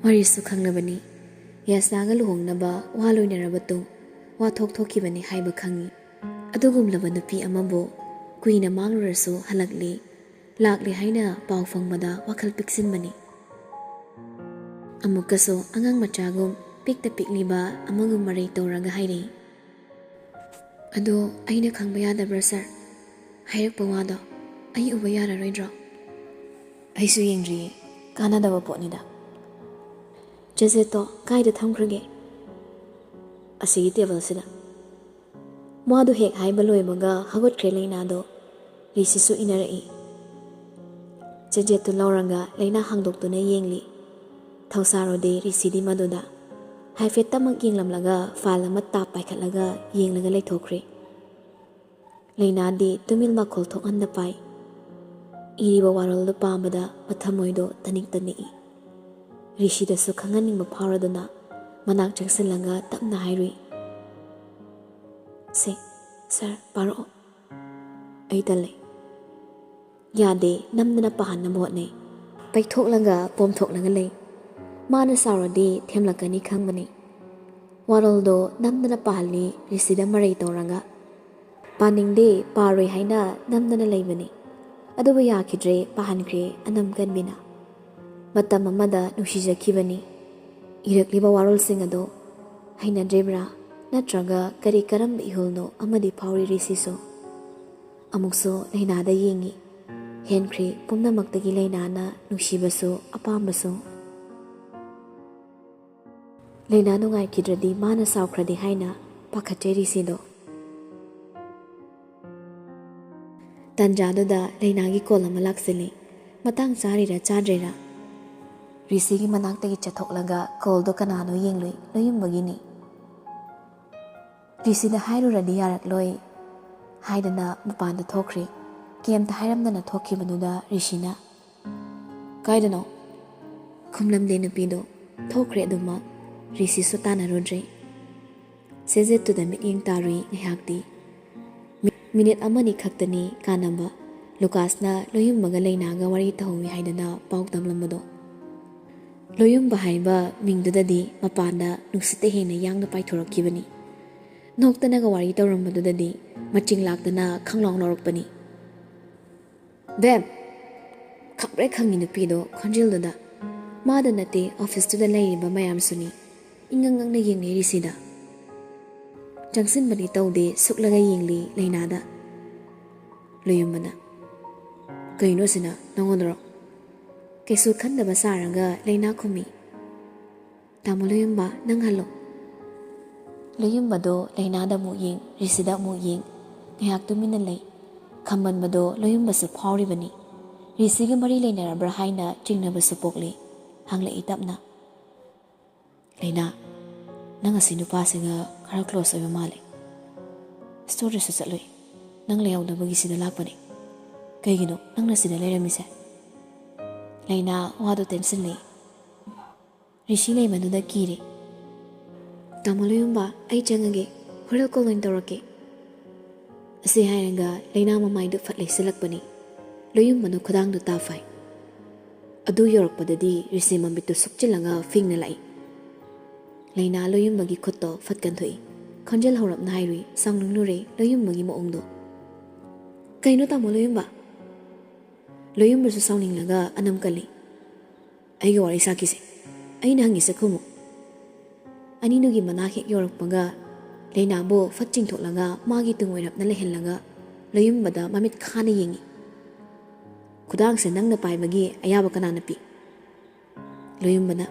ꯋꯥꯔꯤꯁꯨ ꯈꯪꯂꯕꯅꯤ, ꯌꯥꯁꯅꯥꯒ ꯂꯨꯍꯣꯡꯅꯕ ꯋꯥ ꯂꯣꯏꯅꯔꯕ ꯇꯨꯡ ꯋꯥꯊꯣꯛ ꯊꯣꯛꯈꯤꯕꯅꯤ ꯍꯥꯏꯕ ꯈꯪꯏ꯫ ꯑꯗꯨꯒꯨꯝꯂꯕ ꯅꯨꯄꯤ ꯑꯃꯕꯨ ꯀꯨꯏꯅ ꯃꯥꯡꯂꯨꯔꯁꯨ ꯍꯜꯂꯛꯂꯦ, ꯂꯥꯛꯂꯦ ꯍꯥꯏꯅ ꯄꯥꯎ ꯐꯪꯕꯗ ꯋꯥꯈꯜ ꯄꯤꯛꯁꯤꯟꯕꯅꯤ꯫ ꯑꯃꯨꯛꯀꯁꯨ ꯑꯉꯥꯡ ꯃꯆꯥꯒꯨꯝ ꯄꯤꯛꯇ ꯄꯤꯛꯂꯤꯕ ꯑꯃꯒꯨꯝ ꯃꯔꯩ ꯇꯧꯔꯒ ꯍꯥꯏꯔꯛꯏ꯫ "ꯑꯗꯣ ꯑꯩꯅ ꯈꯪꯕ ꯌꯥꯗꯕ꯭ꯔꯥ, ꯁꯥꯔ? ꯍꯥꯏꯔꯛꯄ ꯋꯥꯗꯣ ꯑꯩ ꯎꯕ ꯌꯥꯔꯔꯣꯏꯗ꯭ꯔꯣ?" "ꯑꯩꯁꯨ ꯌꯦꯡꯗ꯭ꯔꯤꯌꯦ, ꯀꯥꯟꯅꯗꯕ ꯄꯣꯠꯅꯤꯗ꯫" "ꯆꯦꯆꯦꯠꯇꯣ ꯀꯥꯏꯗ ꯊꯝꯈ꯭ꯔꯒꯦ?" "ꯑꯁꯤꯒꯤ ꯇꯦꯕꯜꯁꯤꯗ꯫" ꯃꯥꯗꯣ ꯍꯦꯛ ꯍꯥꯏꯕ ꯂꯣꯏꯕꯒ ꯍꯧꯒꯠꯈ꯭ꯔꯦ ꯂꯩꯅꯥꯗꯣ꯫ ꯔꯤꯁꯤꯁꯨ ꯏꯟꯅꯔꯛꯏ꯫ ꯆꯦꯆꯦꯠꯇꯨ ꯂꯧꯔꯒ ꯂꯩꯅꯥ ꯍꯥꯡꯗꯣꯛꯇꯨꯅ ꯌꯦꯡꯂꯤ꯫ ꯊꯧꯁꯥꯔꯨꯗꯦ ꯔꯤꯁꯤꯗꯤ ꯃꯗꯨꯗ꯫ ꯍꯥꯏꯐꯦꯠꯇꯃꯛ ꯌꯦꯡꯂꯝꯂꯒ ꯐꯥꯏꯜ ꯑꯃ ꯇꯥꯞ ꯄꯥꯏꯈꯠꯂꯒ ꯌꯦꯡꯂꯒ ꯂꯩꯊꯣꯛꯈ꯭ꯔꯦ꯫ ꯂꯩꯅꯥꯗꯤ ꯇꯨꯃꯤꯜ ꯃꯈꯣꯜ ꯊꯣꯛꯍꯟꯗ ꯄꯥꯏ꯫ ꯏꯔꯤꯕ ꯋꯥꯔꯣꯜꯗꯨ ꯄꯥꯕꯗ ꯃꯊꯃꯣꯏꯗꯣ ꯇꯅꯤꯛ ꯇꯅꯤꯛꯏ꯫ ꯔꯤꯁꯤꯗꯁꯨ ꯈꯪꯍꯟꯅꯤꯡꯕ ꯐꯥꯎꯔꯗꯨꯅ ꯃꯅꯥꯛ ꯆꯪꯁꯤꯜꯂꯒ ꯇꯞꯅ ꯍꯥꯏꯔꯨꯏ, "ꯁꯦ, ꯁꯥꯔ, ꯄꯥꯔꯛꯑꯣ꯫ ꯑꯩ ꯇꯜꯂꯦ꯫" ꯌꯥꯗꯦ, ꯅꯝꯗꯅ ꯄꯥꯍꯟꯅꯕ ꯍꯣꯠꯅꯩ꯫ ꯄꯩꯊꯣꯛꯂꯒ ꯄꯣꯝꯊꯣꯛꯂꯒ ꯂꯩ꯫ ꯃꯥꯅ ꯁꯥꯎꯔꯗꯤ ꯊꯦꯝꯂꯛꯀꯅꯤ ꯈꯪꯕꯅꯤ꯫ ꯋꯥꯔꯣꯜꯗꯣ ꯅꯝꯗꯅ ꯄꯥꯍꯜꯂꯤ ꯔꯤꯁꯤꯗ ꯃꯔꯩ ꯇꯧꯔꯒ꯫ ꯄꯥꯅꯤꯡꯗꯦ, ꯄꯥꯔꯣꯏ ꯍꯥꯏꯅ ꯅꯝꯗꯅ ꯂꯩꯕꯅꯤ꯫ ꯑꯗꯨꯕꯨ ꯌꯥꯈꯤꯗ꯭ꯔꯦ, ꯄꯥꯍꯟꯈ꯭ꯔꯦ ꯑꯅꯝ ꯀꯟꯕꯤꯅ꯫ ꯃꯇꯝ ꯑꯃꯗ ꯅꯨꯡꯁꯤꯖꯈꯤꯕꯅꯤ꯫ ꯏꯔꯛꯂꯤꯕ ꯋꯥꯔꯣꯜꯁꯤꯡ ꯑꯗꯣ ꯍꯩꯅꯗ꯭ꯔꯤꯕ꯭ꯔꯥ? ꯅꯠꯇ꯭ꯔꯒ ꯀꯔꯤ ꯀꯔꯝꯕ ꯏꯍꯨꯜꯅꯣ ꯑꯃꯗꯤ ꯐꯥꯎꯔꯤ ꯔꯤꯁꯤꯁꯨ꯫ ꯑꯃꯨꯛꯁꯨ ꯂꯩꯅꯥꯗ ꯌꯦꯡꯉꯤ꯫ ꯍꯦꯟꯈ꯭ꯔꯦ ꯄꯨꯝꯅꯃꯛꯇꯒꯤ ꯂꯩꯅꯥꯅ ꯅꯨꯡꯁꯤꯕꯁꯨ ꯑꯄꯥꯝꯕꯁꯨ꯫ ꯂꯩꯅꯥ ꯅꯨꯡꯉꯥꯏꯈꯤꯗ꯭ꯔꯗꯤ ꯃꯥꯅ ꯁꯥꯎꯈ꯭ꯔꯗꯤ ꯍꯥꯏꯅ ꯄꯥꯈꯠꯆꯩ ꯔꯤꯁꯤꯗꯣ꯫ ꯇꯥꯟꯖꯥꯗꯨꯗ ꯂꯩꯅꯥꯒꯤ ꯀꯣꯜ ꯑꯃ ꯂꯥꯛꯁꯤꯜꯂꯤ꯫ ꯃꯇꯥꯡ ꯆꯥꯔꯤꯔꯥ ꯆꯥꯗ꯭ꯔꯤꯔꯥ? ꯔꯤꯁꯤꯒꯤ ꯃꯅꯥꯛꯇꯒꯤ ꯆꯠꯊꯣꯛꯂꯒ ꯀꯣꯜꯗꯣ ꯀꯅꯥꯅꯣ ꯌꯦꯡꯂꯨꯏ, ꯂꯣꯌꯨꯝꯕꯒꯤꯅꯤ꯫ ꯔꯤꯁꯤꯗ ꯍꯥꯏꯔꯨꯔꯗꯤ ꯌꯥꯔꯛꯂꯣꯏ ꯍꯥꯏꯗꯅ ꯃꯄꯥꯟꯗ ꯊꯣꯛꯈ꯭ꯔꯦ꯫ ꯀꯩꯝꯇ ꯍꯥꯏꯔꯝꯗꯅ ꯊꯣꯛꯈꯤꯕꯗꯨꯗ ꯔꯤꯁꯤꯅ, "ꯀꯥꯏꯗꯅꯣ?" ꯈꯨꯝꯂꯝꯗꯦ ꯅꯨꯄꯤꯗꯣ꯫ ꯊꯣꯛꯈ꯭ꯔꯦ ꯑꯗꯨꯃꯛ꯫ ꯔꯤꯁꯤꯁꯨ ꯇꯥꯟꯅꯔꯨꯗ꯭ꯔꯦ꯫ ꯁꯦꯖꯦꯠꯇꯨꯗ ꯃꯤꯠꯌꯦꯡ ꯇꯥꯔꯨꯏ ꯉꯥꯏꯍꯥꯛꯇꯤ꯫ ꯃꯤ-, ꯃꯤꯅꯤꯠ ꯑꯃꯅꯤ ꯈꯛꯇꯅꯤ ꯀꯥꯟꯅꯕ꯫ ꯂꯨꯀꯥꯁꯅ ꯂꯣꯌꯨꯝꯕꯒ ꯂꯩꯅꯥꯒ ꯋꯥꯔꯤ ꯇꯧꯍꯧꯏ ꯍꯥꯏꯗꯅ ꯄꯥꯎ ꯇꯝꯂꯝꯕꯗꯣ꯫ ꯂꯣꯌꯨꯝꯕ ꯍꯥꯏꯕ ꯃꯤꯡꯗꯨꯗꯗꯤ ꯃꯄꯥꯟꯗ ꯅꯨꯡꯁꯤꯠꯇ ꯍꯦꯟꯅ ꯌꯥꯡꯅ ꯄꯥꯏꯊꯣꯔꯛꯈꯤꯕꯅꯤ꯫ ꯅꯣꯛꯇꯅꯒ ꯋꯥꯔꯤ ꯇꯧꯔꯝꯕꯗꯨꯗꯗꯤ ꯃꯆꯤꯡ ꯂꯥꯛꯇꯅ ꯈꯪꯂꯥꯎ ꯂꯥꯎꯔꯛꯄꯅꯤ꯫ "ꯕꯦꯝ!" ꯈꯪꯄ꯭ꯔꯦꯛ ꯈꯪꯉꯤ ꯅꯨꯄꯤꯗꯣ ꯈꯣꯟꯖꯦꯜꯗꯨꯗ꯫ ꯃꯥꯗ ꯅꯠꯇꯦ, ꯑꯣꯐꯤꯁꯇꯨꯗ ꯂꯩꯔꯤꯕ ꯃꯌꯥꯝꯁꯨꯅꯤ ꯏꯉꯛ ꯉꯛꯅ ꯌꯦꯡꯅꯔꯤꯁꯤꯗ꯫ ꯆꯪꯁꯤꯟꯕꯗꯤ ꯇꯧꯗꯦ, ꯁꯨꯛꯂꯒ ꯌꯦꯡꯂꯤ ꯂꯩꯅꯥꯗ꯫ ꯂꯣꯌꯨꯝꯕꯅ, "ꯀꯩꯅꯣ ꯑꯁꯤꯅ, ꯅꯪꯉꯣꯟꯗꯔꯣ?" ꯀꯩꯁꯨ ꯈꯟꯗꯕ ꯁꯥꯔꯒ ꯂꯩꯅꯥ ꯈꯨꯝꯃꯤ꯫ "ꯇꯥꯃꯣ ꯂꯣꯌꯨꯝꯕ, ꯅꯪ ꯍꯜꯂꯣ꯫" ꯂꯣꯌꯨꯝꯕꯗꯣ ꯂꯩꯅꯥꯗ ꯑꯃꯨꯛ ꯌꯦꯡ, ꯔꯤꯁꯤꯗ ꯑꯃꯨꯛ ꯌꯦꯡ, ꯉꯥꯏꯍꯥꯛ ꯇꯨꯃꯤꯟꯅ ꯂꯩ꯫ ꯈꯝꯕꯟꯕꯗꯣ ꯂꯣꯌꯨꯝꯕꯁꯨ ꯐꯥꯎꯔꯤꯕꯅꯤ꯫ ꯔꯤꯁꯤꯒ ꯃꯔꯤ ꯂꯩꯅꯔꯕ꯭ꯔꯥ ꯍꯥꯏꯅ ꯆꯤꯡꯅꯕꯁꯨ ꯄꯣꯛꯂꯤ꯫ ꯍꯪꯂꯛꯏ ꯇꯞꯅ, "ꯂꯩꯅꯥ, ꯅꯪ ꯑꯁꯤ ꯅꯨꯄꯥꯁꯤꯒ ꯈꯔ ꯀ꯭ꯂꯣꯁ ꯑꯣꯏꯕ ꯃꯥꯜꯂꯦ꯫ ꯁ꯭ꯇꯣꯔꯗꯁꯨ ꯆꯠꯂꯨꯏ꯫" ꯅꯪ ꯂꯩꯍꯧꯗꯕꯒꯤ ꯁꯤꯗ ꯂꯥꯛꯄꯅꯦ꯫ ꯀꯩꯒꯤꯅꯣ ꯅꯪꯅ ꯁꯤꯗ ꯂꯩꯔꯝꯃꯤꯁꯦ?" ꯂꯩꯅꯥ ꯋꯥꯗꯣ ꯇꯦꯟꯁꯤꯜꯂꯤ꯫ ꯔꯤꯁꯤ ꯂꯩꯕꯗꯨꯗ ꯀꯤꯔꯦ꯫ "ꯇꯥꯃꯣ ꯂꯣꯌꯨꯝꯕ, ꯑꯩ ꯆꯪꯉꯒꯦ, ꯍꯣꯔꯦꯟ ꯀꯣꯜ ꯑꯣꯏꯅ ꯇꯧꯔꯛꯀꯦ"꯫ ꯑꯁꯤ ꯍꯥꯏꯔꯒ ꯂꯩꯅꯥ ꯃꯃꯥꯏꯗꯨ ꯐꯠ ꯂꯩꯁꯤꯜꯂꯛꯄꯅꯤ꯫ ꯂꯣꯌꯨꯝꯕꯅ ꯈꯨꯗꯥꯡꯗꯨ ꯇꯥꯐꯥꯏ꯫ ꯑꯗꯨ ꯌꯧꯔꯛꯄꯗꯗꯤ ꯔꯤꯁꯤ ꯃꯃꯤꯠꯇꯨ ꯁꯨꯛꯆꯤꯜꯂꯒ ꯐꯤꯡꯅ ꯂꯥꯛꯏ꯫ ꯂꯩꯅꯥ ꯂꯣꯌꯨꯝꯕꯒꯤ ꯈꯨꯠꯇꯣ ꯐꯠ ꯀꯟꯊꯣꯛꯏ꯫ ꯈꯣꯟꯖꯦꯜ ꯍꯧꯔꯞꯅ ꯍꯥꯏꯔꯨꯏ, ꯁꯥꯎꯅꯤꯡꯂꯨꯔꯦ ꯂꯣꯌꯨꯝꯕꯒꯤ ꯃꯑꯣꯡꯗꯣ꯫ "ꯀꯩꯅꯣ ꯇꯥꯃꯣ ꯂꯣꯌꯨꯝꯕ?" ꯂꯣꯌꯨꯝꯕꯁꯨ ꯁꯥꯎꯅꯤꯡꯂꯒ ꯑꯅꯝ ꯀꯜꯂꯤ꯫ "ꯑꯩꯒ ꯋꯥꯔꯤ ꯁꯥꯈꯤꯁꯦ, ꯑꯩꯅ ꯍꯪꯉꯤꯁꯦ ꯈꯨꯝꯃꯨ"꯫ ꯑꯅꯤꯗꯨꯒꯤ ꯃꯅꯥꯛ ꯍꯦꯛ ꯌꯧꯔꯛꯄꯒ ꯂꯩꯅꯥꯕꯨ ꯐꯠ ꯆꯤꯡꯊꯣꯛꯂꯒ ꯃꯥꯒꯤ ꯇꯨꯡ ꯑꯣꯏꯔꯞꯅ ꯂꯩꯍꯜꯂꯒ ꯂꯣꯌꯨꯝꯕꯗ ꯃꯃꯤꯠ ꯈꯥꯅ ꯌꯦꯡꯉꯤ꯫ "ꯈꯨꯗꯥꯡꯁꯦ ꯅꯪꯅ ꯄꯥꯏꯕꯒꯤ ꯑꯌꯥꯕ ꯀꯅꯥꯅ ꯄꯤ?" ꯂꯣꯌꯨꯝꯕꯅ,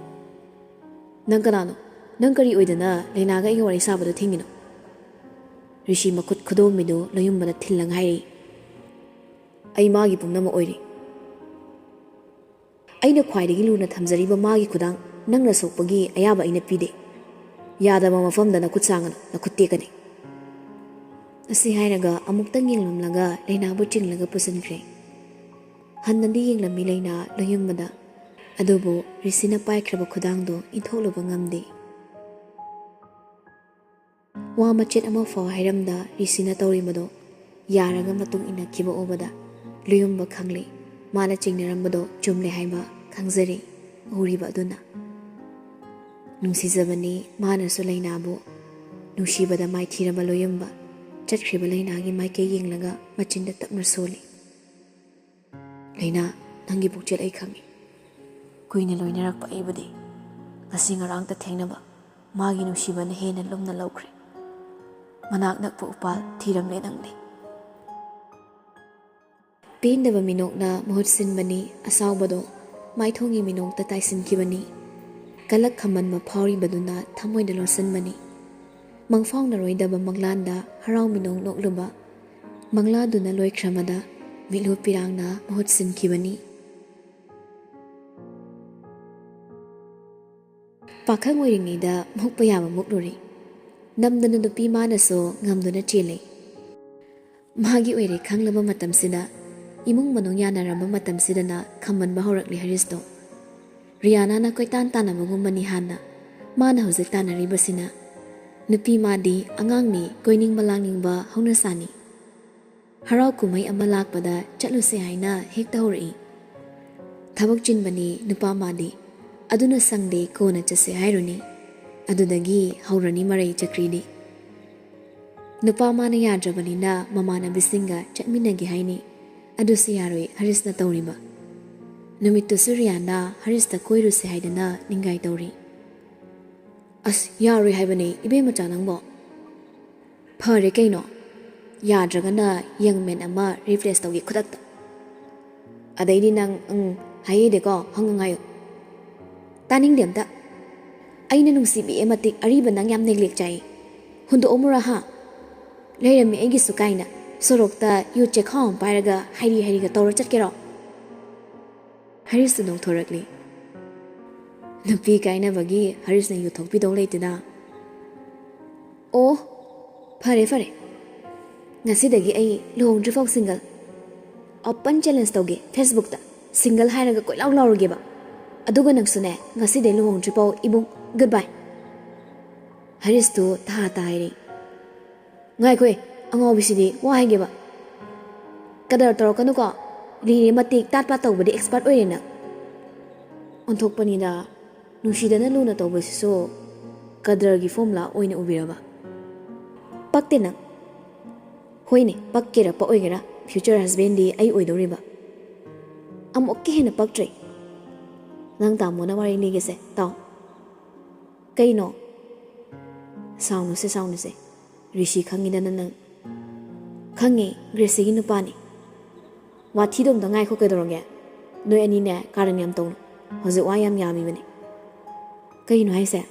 "ꯅꯪ ꯀꯅꯥꯅꯣ? ꯅꯪ ꯀꯔꯤ ꯑꯣꯏꯗꯅ ꯂꯩꯅꯥꯒ ꯑꯩꯒ ꯋꯥꯔꯤ ꯁꯥꯕꯗꯣ ꯊꯤꯡꯉꯤꯅꯣ?" ꯔꯤꯁꯤ ꯃꯈꯨꯠ ꯈꯨꯗꯣꯝꯕꯤꯗꯨ ꯂꯣꯌꯨꯝꯕꯅ ꯊꯤꯜꯂꯒ ꯍꯥꯏꯔꯛꯏ, "ꯑꯩ ꯃꯥꯒꯤ ꯄꯨꯝꯅꯃꯛ ꯑꯣꯏꯔꯤ꯫ ꯑꯩꯅ ꯈ꯭ꯋꯥꯏꯗꯒꯤ ꯂꯨꯅ ꯊꯝꯖꯔꯤꯕ ꯃꯥꯒꯤ ꯈꯨꯗꯥꯡ ꯅꯪꯅ ꯁꯣꯛꯄꯒꯤ ꯑꯌꯥꯕ ꯑꯩꯅ ꯄꯤꯗꯦ꯫ ꯌꯥꯗꯕ ꯃꯐꯝꯗ ꯅꯈꯨꯠ ꯁꯥꯡꯒꯅꯨ, ꯅꯈꯨꯠ ꯇꯦꯛꯀꯅꯤ"꯫ ꯑꯁꯤ ꯍꯥꯏꯔꯒ ꯑꯃꯨꯛꯇꯪ ꯌꯦꯡꯂꯝꯂꯒ ꯂꯩꯅꯥꯕꯨ ꯆꯤꯡꯂꯒ ꯄꯨꯁꯤꯟꯈ꯭ꯔꯦ꯫ ꯍꯟꯅꯗꯤ ꯌꯦꯡꯂꯝꯃꯤ ꯂꯩꯅꯥ ꯂꯣꯌꯨꯝꯕꯗ, ꯑꯗꯨꯕꯨ ꯔꯤꯁꯤꯅ ꯄꯥꯏꯈ꯭ꯔꯕ ꯈꯨꯗꯥꯡꯗꯣ ꯏꯟꯊꯣꯛꯂꯨꯕ ꯉꯝꯗꯦ꯫ ꯋꯥ ꯃꯆꯦꯠ ꯑꯃ ꯐꯥꯎ ꯍꯥꯏꯔꯝꯗ ꯔꯤꯁꯤꯅ ꯇꯧꯔꯤꯕꯗꯣ ꯌꯥꯔꯒ ꯃꯇꯨꯡ ꯏꯟꯅꯈꯤꯕ ꯎꯕꯗ ꯂꯣꯌꯨꯝꯕ ꯈꯪꯂꯦ, ꯃꯥꯅ ꯆꯤꯡꯅꯔꯝꯕꯗꯣ ꯆꯨꯝꯂꯦ ꯍꯥꯏꯕ ꯈꯪꯖꯔꯦ ꯎꯔꯤꯕ ꯑꯗꯨꯅ꯫ ꯅꯨꯡꯁꯤꯖꯕꯅꯤ, ꯃꯥꯅꯁꯨ ꯂꯩꯅꯥꯕꯨ꯫ ꯅꯨꯡꯁꯤꯕꯗ ꯃꯥꯏꯊꯤꯔꯕ ꯂꯣꯌꯨꯝꯕ ꯆꯠꯈ꯭ꯔꯤꯕ ꯂꯩꯅꯥꯒꯤ ꯃꯥꯏꯀꯩ ꯌꯦꯡꯂꯒ ꯃꯆꯤꯟꯗ ꯇꯞꯅ ꯁꯣꯜꯂꯤ꯫ "ꯂꯩꯅꯥ, ꯅꯪꯒꯤ ꯄꯨꯛꯆꯦꯜ ꯑꯩ ꯈꯪꯏ꯫ ꯀꯨꯏꯅ ꯂꯣꯏꯅꯔꯛꯄ ꯑꯩꯕꯨꯗꯤ ꯉꯁꯤ ꯉꯔꯥꯡꯇ ꯊꯦꯡꯅꯕ ꯃꯥꯒꯤ ꯅꯨꯡꯁꯤꯕꯅ ꯍꯦꯟꯅ ꯂꯨꯝꯅ ꯂꯧꯈ꯭ꯔꯦ꯫ ꯃꯅꯥꯛ ꯅꯛꯄ ꯎꯄꯥꯜ ꯊꯤꯔꯝꯂꯦ ꯅꯪꯗꯤ"꯫ ꯄꯦꯟꯗꯕ ꯃꯤꯅꯣꯛꯅ ꯃꯍꯨꯠ ꯁꯤꯟꯕꯅꯤ ꯑꯁꯥꯎꯕꯗꯣ꯫ ꯃꯥꯏꯊꯣꯡꯒꯤ ꯃꯤꯅꯣꯛꯇ ꯇꯥꯏꯁꯤꯟꯈꯤꯕꯅꯤ꯫ ꯀꯂꯛ ꯈꯝꯃꯟꯕ ꯐꯥꯎꯔꯤꯕꯗꯨꯅ ꯊꯃꯣꯏꯗ ꯂꯣꯠꯁꯤꯟꯕꯅꯤ꯫ ꯃꯪꯐꯥꯎꯅꯔꯣꯏꯗꯕ ꯃꯪꯂꯥꯟꯗ ꯍꯔꯥꯎ ꯃꯤꯅꯣꯛ ꯅꯣꯛꯂꯨꯕ꯫ ꯃꯪꯂꯥꯗꯨꯅ ꯂꯣꯏꯈ꯭ꯔꯃꯗ ꯃꯤꯠꯂꯨ ꯄꯤꯔꯥꯡꯅ ꯃꯍꯨꯠ ꯁꯤꯟꯈꯤꯕꯅꯤ꯫ ꯄꯥꯈꯪ ꯑꯣꯏꯔꯤꯉꯩꯗ ꯃꯨꯛꯄ ꯌꯥꯕ ꯃꯨꯛꯂꯨꯔꯦ꯫ ꯅꯝꯗꯅ ꯅꯨꯄꯤ ꯃꯥꯅꯁꯨ ꯉꯝꯗꯨꯅ ꯆꯦꯜꯂꯦ꯫ ꯃꯥꯒꯤ ꯑꯣꯏꯔꯦ ꯈꯪꯂꯕ ꯃꯇꯝꯁꯤꯗ, ꯏꯃꯨꯡ ꯃꯅꯨꯡ ꯌꯥꯅꯔꯝꯕ ꯃꯇꯝꯁꯤꯗꯅ ꯈꯝꯕꯟꯕ ꯍꯧꯔꯛꯂꯤ ꯍꯔꯤꯁꯇꯣ꯫ ꯔꯤꯌꯥꯅꯥꯅ ꯀꯣꯏꯇꯥꯟ ꯇꯥꯟꯅꯕꯒꯨꯝꯕꯅꯤ ꯍꯥꯟꯅ ꯃꯥꯅ ꯍꯧꯖꯤꯛ ꯇꯥꯟꯅꯔꯤꯕꯁꯤꯅ꯫ ꯅꯨꯄꯤ ꯃꯥꯗꯤ ꯑꯉꯥꯡꯅꯤ, ꯀꯣꯏꯅꯤꯡꯕ ꯂꯥꯡꯅꯤꯡꯕ ꯍꯧꯅꯁꯥꯅꯤ꯫ ꯍꯔꯥꯎ ꯀꯨꯝꯍꯩ ꯑꯃ ꯂꯥꯛꯄꯗ ꯆꯠꯂꯨꯁꯦ ꯍꯥꯏꯅ ꯍꯦꯛꯇ ꯍꯧꯔꯛꯏ꯫ ꯊꯕꯛ ꯆꯤꯟꯕꯅꯤ ꯅꯨꯄꯥ ꯃꯥꯗꯤ, ꯑꯗꯨꯅ ꯁꯪꯗꯦ, ꯀꯣꯟꯅ ꯆꯠꯁꯦ ꯍꯥꯏꯔꯨꯅꯤ꯫ ꯑꯗꯨꯗꯒꯤ ꯍꯧꯔꯅꯤ ꯃꯔꯩ ꯆꯀ꯭ꯔꯤꯗꯤ꯫ ꯅꯨꯄꯥ ꯃꯥꯅ ꯌꯥꯗ꯭ꯔꯕꯅꯤꯅ ꯃꯃꯥꯟꯅꯕꯤꯁꯤꯡꯒ ꯆꯠꯃꯤꯟꯅꯒꯦ ꯍꯥꯏꯅꯤ꯫ ꯑꯗꯨꯁꯨ ꯌꯥꯔꯣꯏ ꯍꯔꯤꯁꯅ ꯇꯧꯔꯤꯕ꯫ ꯅꯨꯃꯤꯠꯇꯨꯁꯨ ꯔꯤꯌꯥꯅ ꯍꯔꯤꯁꯇ ꯀꯣꯏꯔꯨꯁꯦ ꯍꯥꯏꯗꯅ ꯅꯤꯡꯒꯥꯏ ꯇꯧꯔꯤ꯫ "ꯑꯁ, ꯌꯥꯔꯣꯏ ꯍꯥꯏꯕꯅꯦ ꯏꯕꯦꯝꯃꯆꯥ ꯅꯪꯕꯣ꯫ ꯐꯔꯦ ꯀꯩꯅꯣ, ꯌꯥꯗ꯭ꯔꯒꯅ ꯌꯪ ꯃꯦꯟ ꯑꯃ ꯔꯤꯄ꯭ꯂꯦꯁ ꯇꯧꯒꯦ ꯈꯨꯗꯛꯇ꯫ ꯑꯗꯩꯗꯤ ꯅꯪ, ꯎꯝ, ꯍꯥꯏꯌꯦꯗꯦꯀꯣ, ꯍꯪꯉꯨ ꯉꯥꯏꯌꯨ꯫ ꯇꯥꯅꯤꯡꯗꯦ ꯑꯝꯇ꯫ ꯑꯩꯅ ꯅꯨꯡꯁꯤꯕꯤꯑꯦ ꯃꯇꯤꯛ ꯑꯔꯤꯕ ꯅꯪ ꯌꯥꯝ ꯅꯦꯒ꯭ꯂꯦꯛ ꯆꯥꯏꯌꯦ꯫ ꯍꯨꯟꯗꯣꯛꯑꯝꯃꯨꯔꯥ ꯍꯥ? ꯂꯩꯔꯝꯃꯤ ꯑꯩꯒꯤꯁꯨ ꯀꯥꯏꯅ ꯁꯣꯔꯣꯛꯇ ꯌꯨ ꯆꯦꯈꯥꯎ ꯑꯃ ꯄꯥꯏꯔꯒ ꯍꯩꯔꯤ ꯍꯩꯔꯤꯒ ꯇꯧꯔ ꯆꯠꯀꯦꯔꯣ?" ꯍꯔꯤꯁꯇꯨ ꯅꯣꯛꯊꯣꯔꯛꯂꯤ꯫ ꯅꯨꯄꯤ ꯀꯥꯏꯅꯕꯒꯤ ꯍꯔꯤꯁꯅ ꯌꯨ ꯊꯣꯛꯄꯤꯗꯧ ꯂꯩꯇꯦꯗ꯫ "ꯑꯣ, ꯐꯔꯦ ꯐꯔꯦ, ꯉꯁꯤꯗꯒꯤ ꯑꯩ ꯂꯨꯍꯣꯡꯗ꯭ꯔꯤꯐꯥꯎ ꯁꯤꯡꯒꯜ꯫ ꯑꯣꯄꯟ ꯆꯦꯂꯦꯟꯖ ꯇꯧꯒꯦ ꯐꯦꯁꯕꯨꯛꯇ, ꯁꯤꯡꯒꯜ ꯍꯥꯏꯔꯒ ꯀꯣꯏꯂꯥꯎ ꯂꯥꯎꯔꯒꯦꯕ꯫ ꯑꯗꯨꯒ ꯅꯪꯁꯨꯅꯦ, ꯉꯁꯤꯗꯩ ꯂꯨꯍꯣꯡꯗ꯭ꯔꯤꯐꯥꯎ ꯏꯕꯨꯡ, ꯒꯨꯗ ꯕꯥꯏ꯫" ꯍꯔꯤꯁꯇꯨ ꯇꯍꯥ ꯇꯍꯥ ꯍꯥꯏꯔꯦ꯫ "ꯉꯥꯏꯈꯣꯍꯦ, ꯑꯉꯥꯎꯕꯤꯁꯤꯗꯤ ꯋꯥ ꯍꯥꯏꯒꯦꯕ꯫ ꯀꯗꯔ ꯇꯧꯔꯛꯀꯅꯨꯀꯣ, ꯂꯤꯔꯦ ꯃꯇꯤꯛ ꯇꯥꯠ ꯄꯥꯠ ꯇꯧꯕꯗꯤ ꯑꯦꯛꯁꯄꯥꯔꯠ ꯑꯣꯏꯔꯦ ꯅꯪ꯫" ꯑꯣꯟꯊꯣꯛꯄꯅꯤꯗ, ꯅꯨꯡꯁꯤꯗꯅ ꯂꯨꯅ ꯇꯧꯕꯁꯤꯁꯨ ꯀꯗꯔꯒꯤ ꯐꯣꯔꯃꯨꯂꯥ ꯑꯣꯏꯅ ꯎꯕꯤꯔꯕ? ꯄꯛꯇꯦ ꯅꯪ꯫ ꯍꯣꯏꯅꯦ, ꯄꯛꯀꯦꯔꯥ ꯄꯛꯑꯣꯏꯒꯦꯔꯥ, ꯐ꯭ꯌꯨꯆꯔ ꯍꯁꯕꯦꯟꯗꯤ ꯑꯩ ꯑꯣꯏꯗꯧꯔꯤꯕ꯫ ꯑꯃꯨꯛꯀ ꯍꯦꯟꯅ ꯄꯛꯇ꯭ꯔꯦ꯫ ꯅꯪ ꯇꯥꯃꯣꯅ ꯋꯥꯔꯤ ꯂꯤꯒꯦꯁꯦ, ꯇꯥꯎ꯫ ꯀꯩꯅꯣ? ꯁꯥꯎꯅꯨꯁꯦ, ꯁꯥꯎꯅꯨꯁꯦ꯫ ꯔꯤꯁꯤ ꯈꯪꯉꯤꯗꯅ ꯅꯪ꯫ ꯈꯪꯉꯦ, ꯒ꯭ꯔꯦꯁꯤꯒꯤ ꯅꯨꯄꯥꯅꯤ꯫ ꯋꯥꯊꯤꯗꯣ ꯑꯝꯇ ꯉꯥꯏꯈꯣ, ꯀꯩꯗꯧꯔꯒꯦ? ꯅꯣꯏ ꯑꯅꯤꯅꯦ, ꯀꯥꯔꯟ ꯌꯥꯝ ꯇꯧꯅꯨ꯫ ꯍꯧꯖꯤꯛ ꯋꯥ ꯌꯥꯝ ꯌꯥꯝꯃꯤꯕꯅꯦ꯫ ꯀꯩꯅꯣ ꯍꯥꯏꯁꯦ?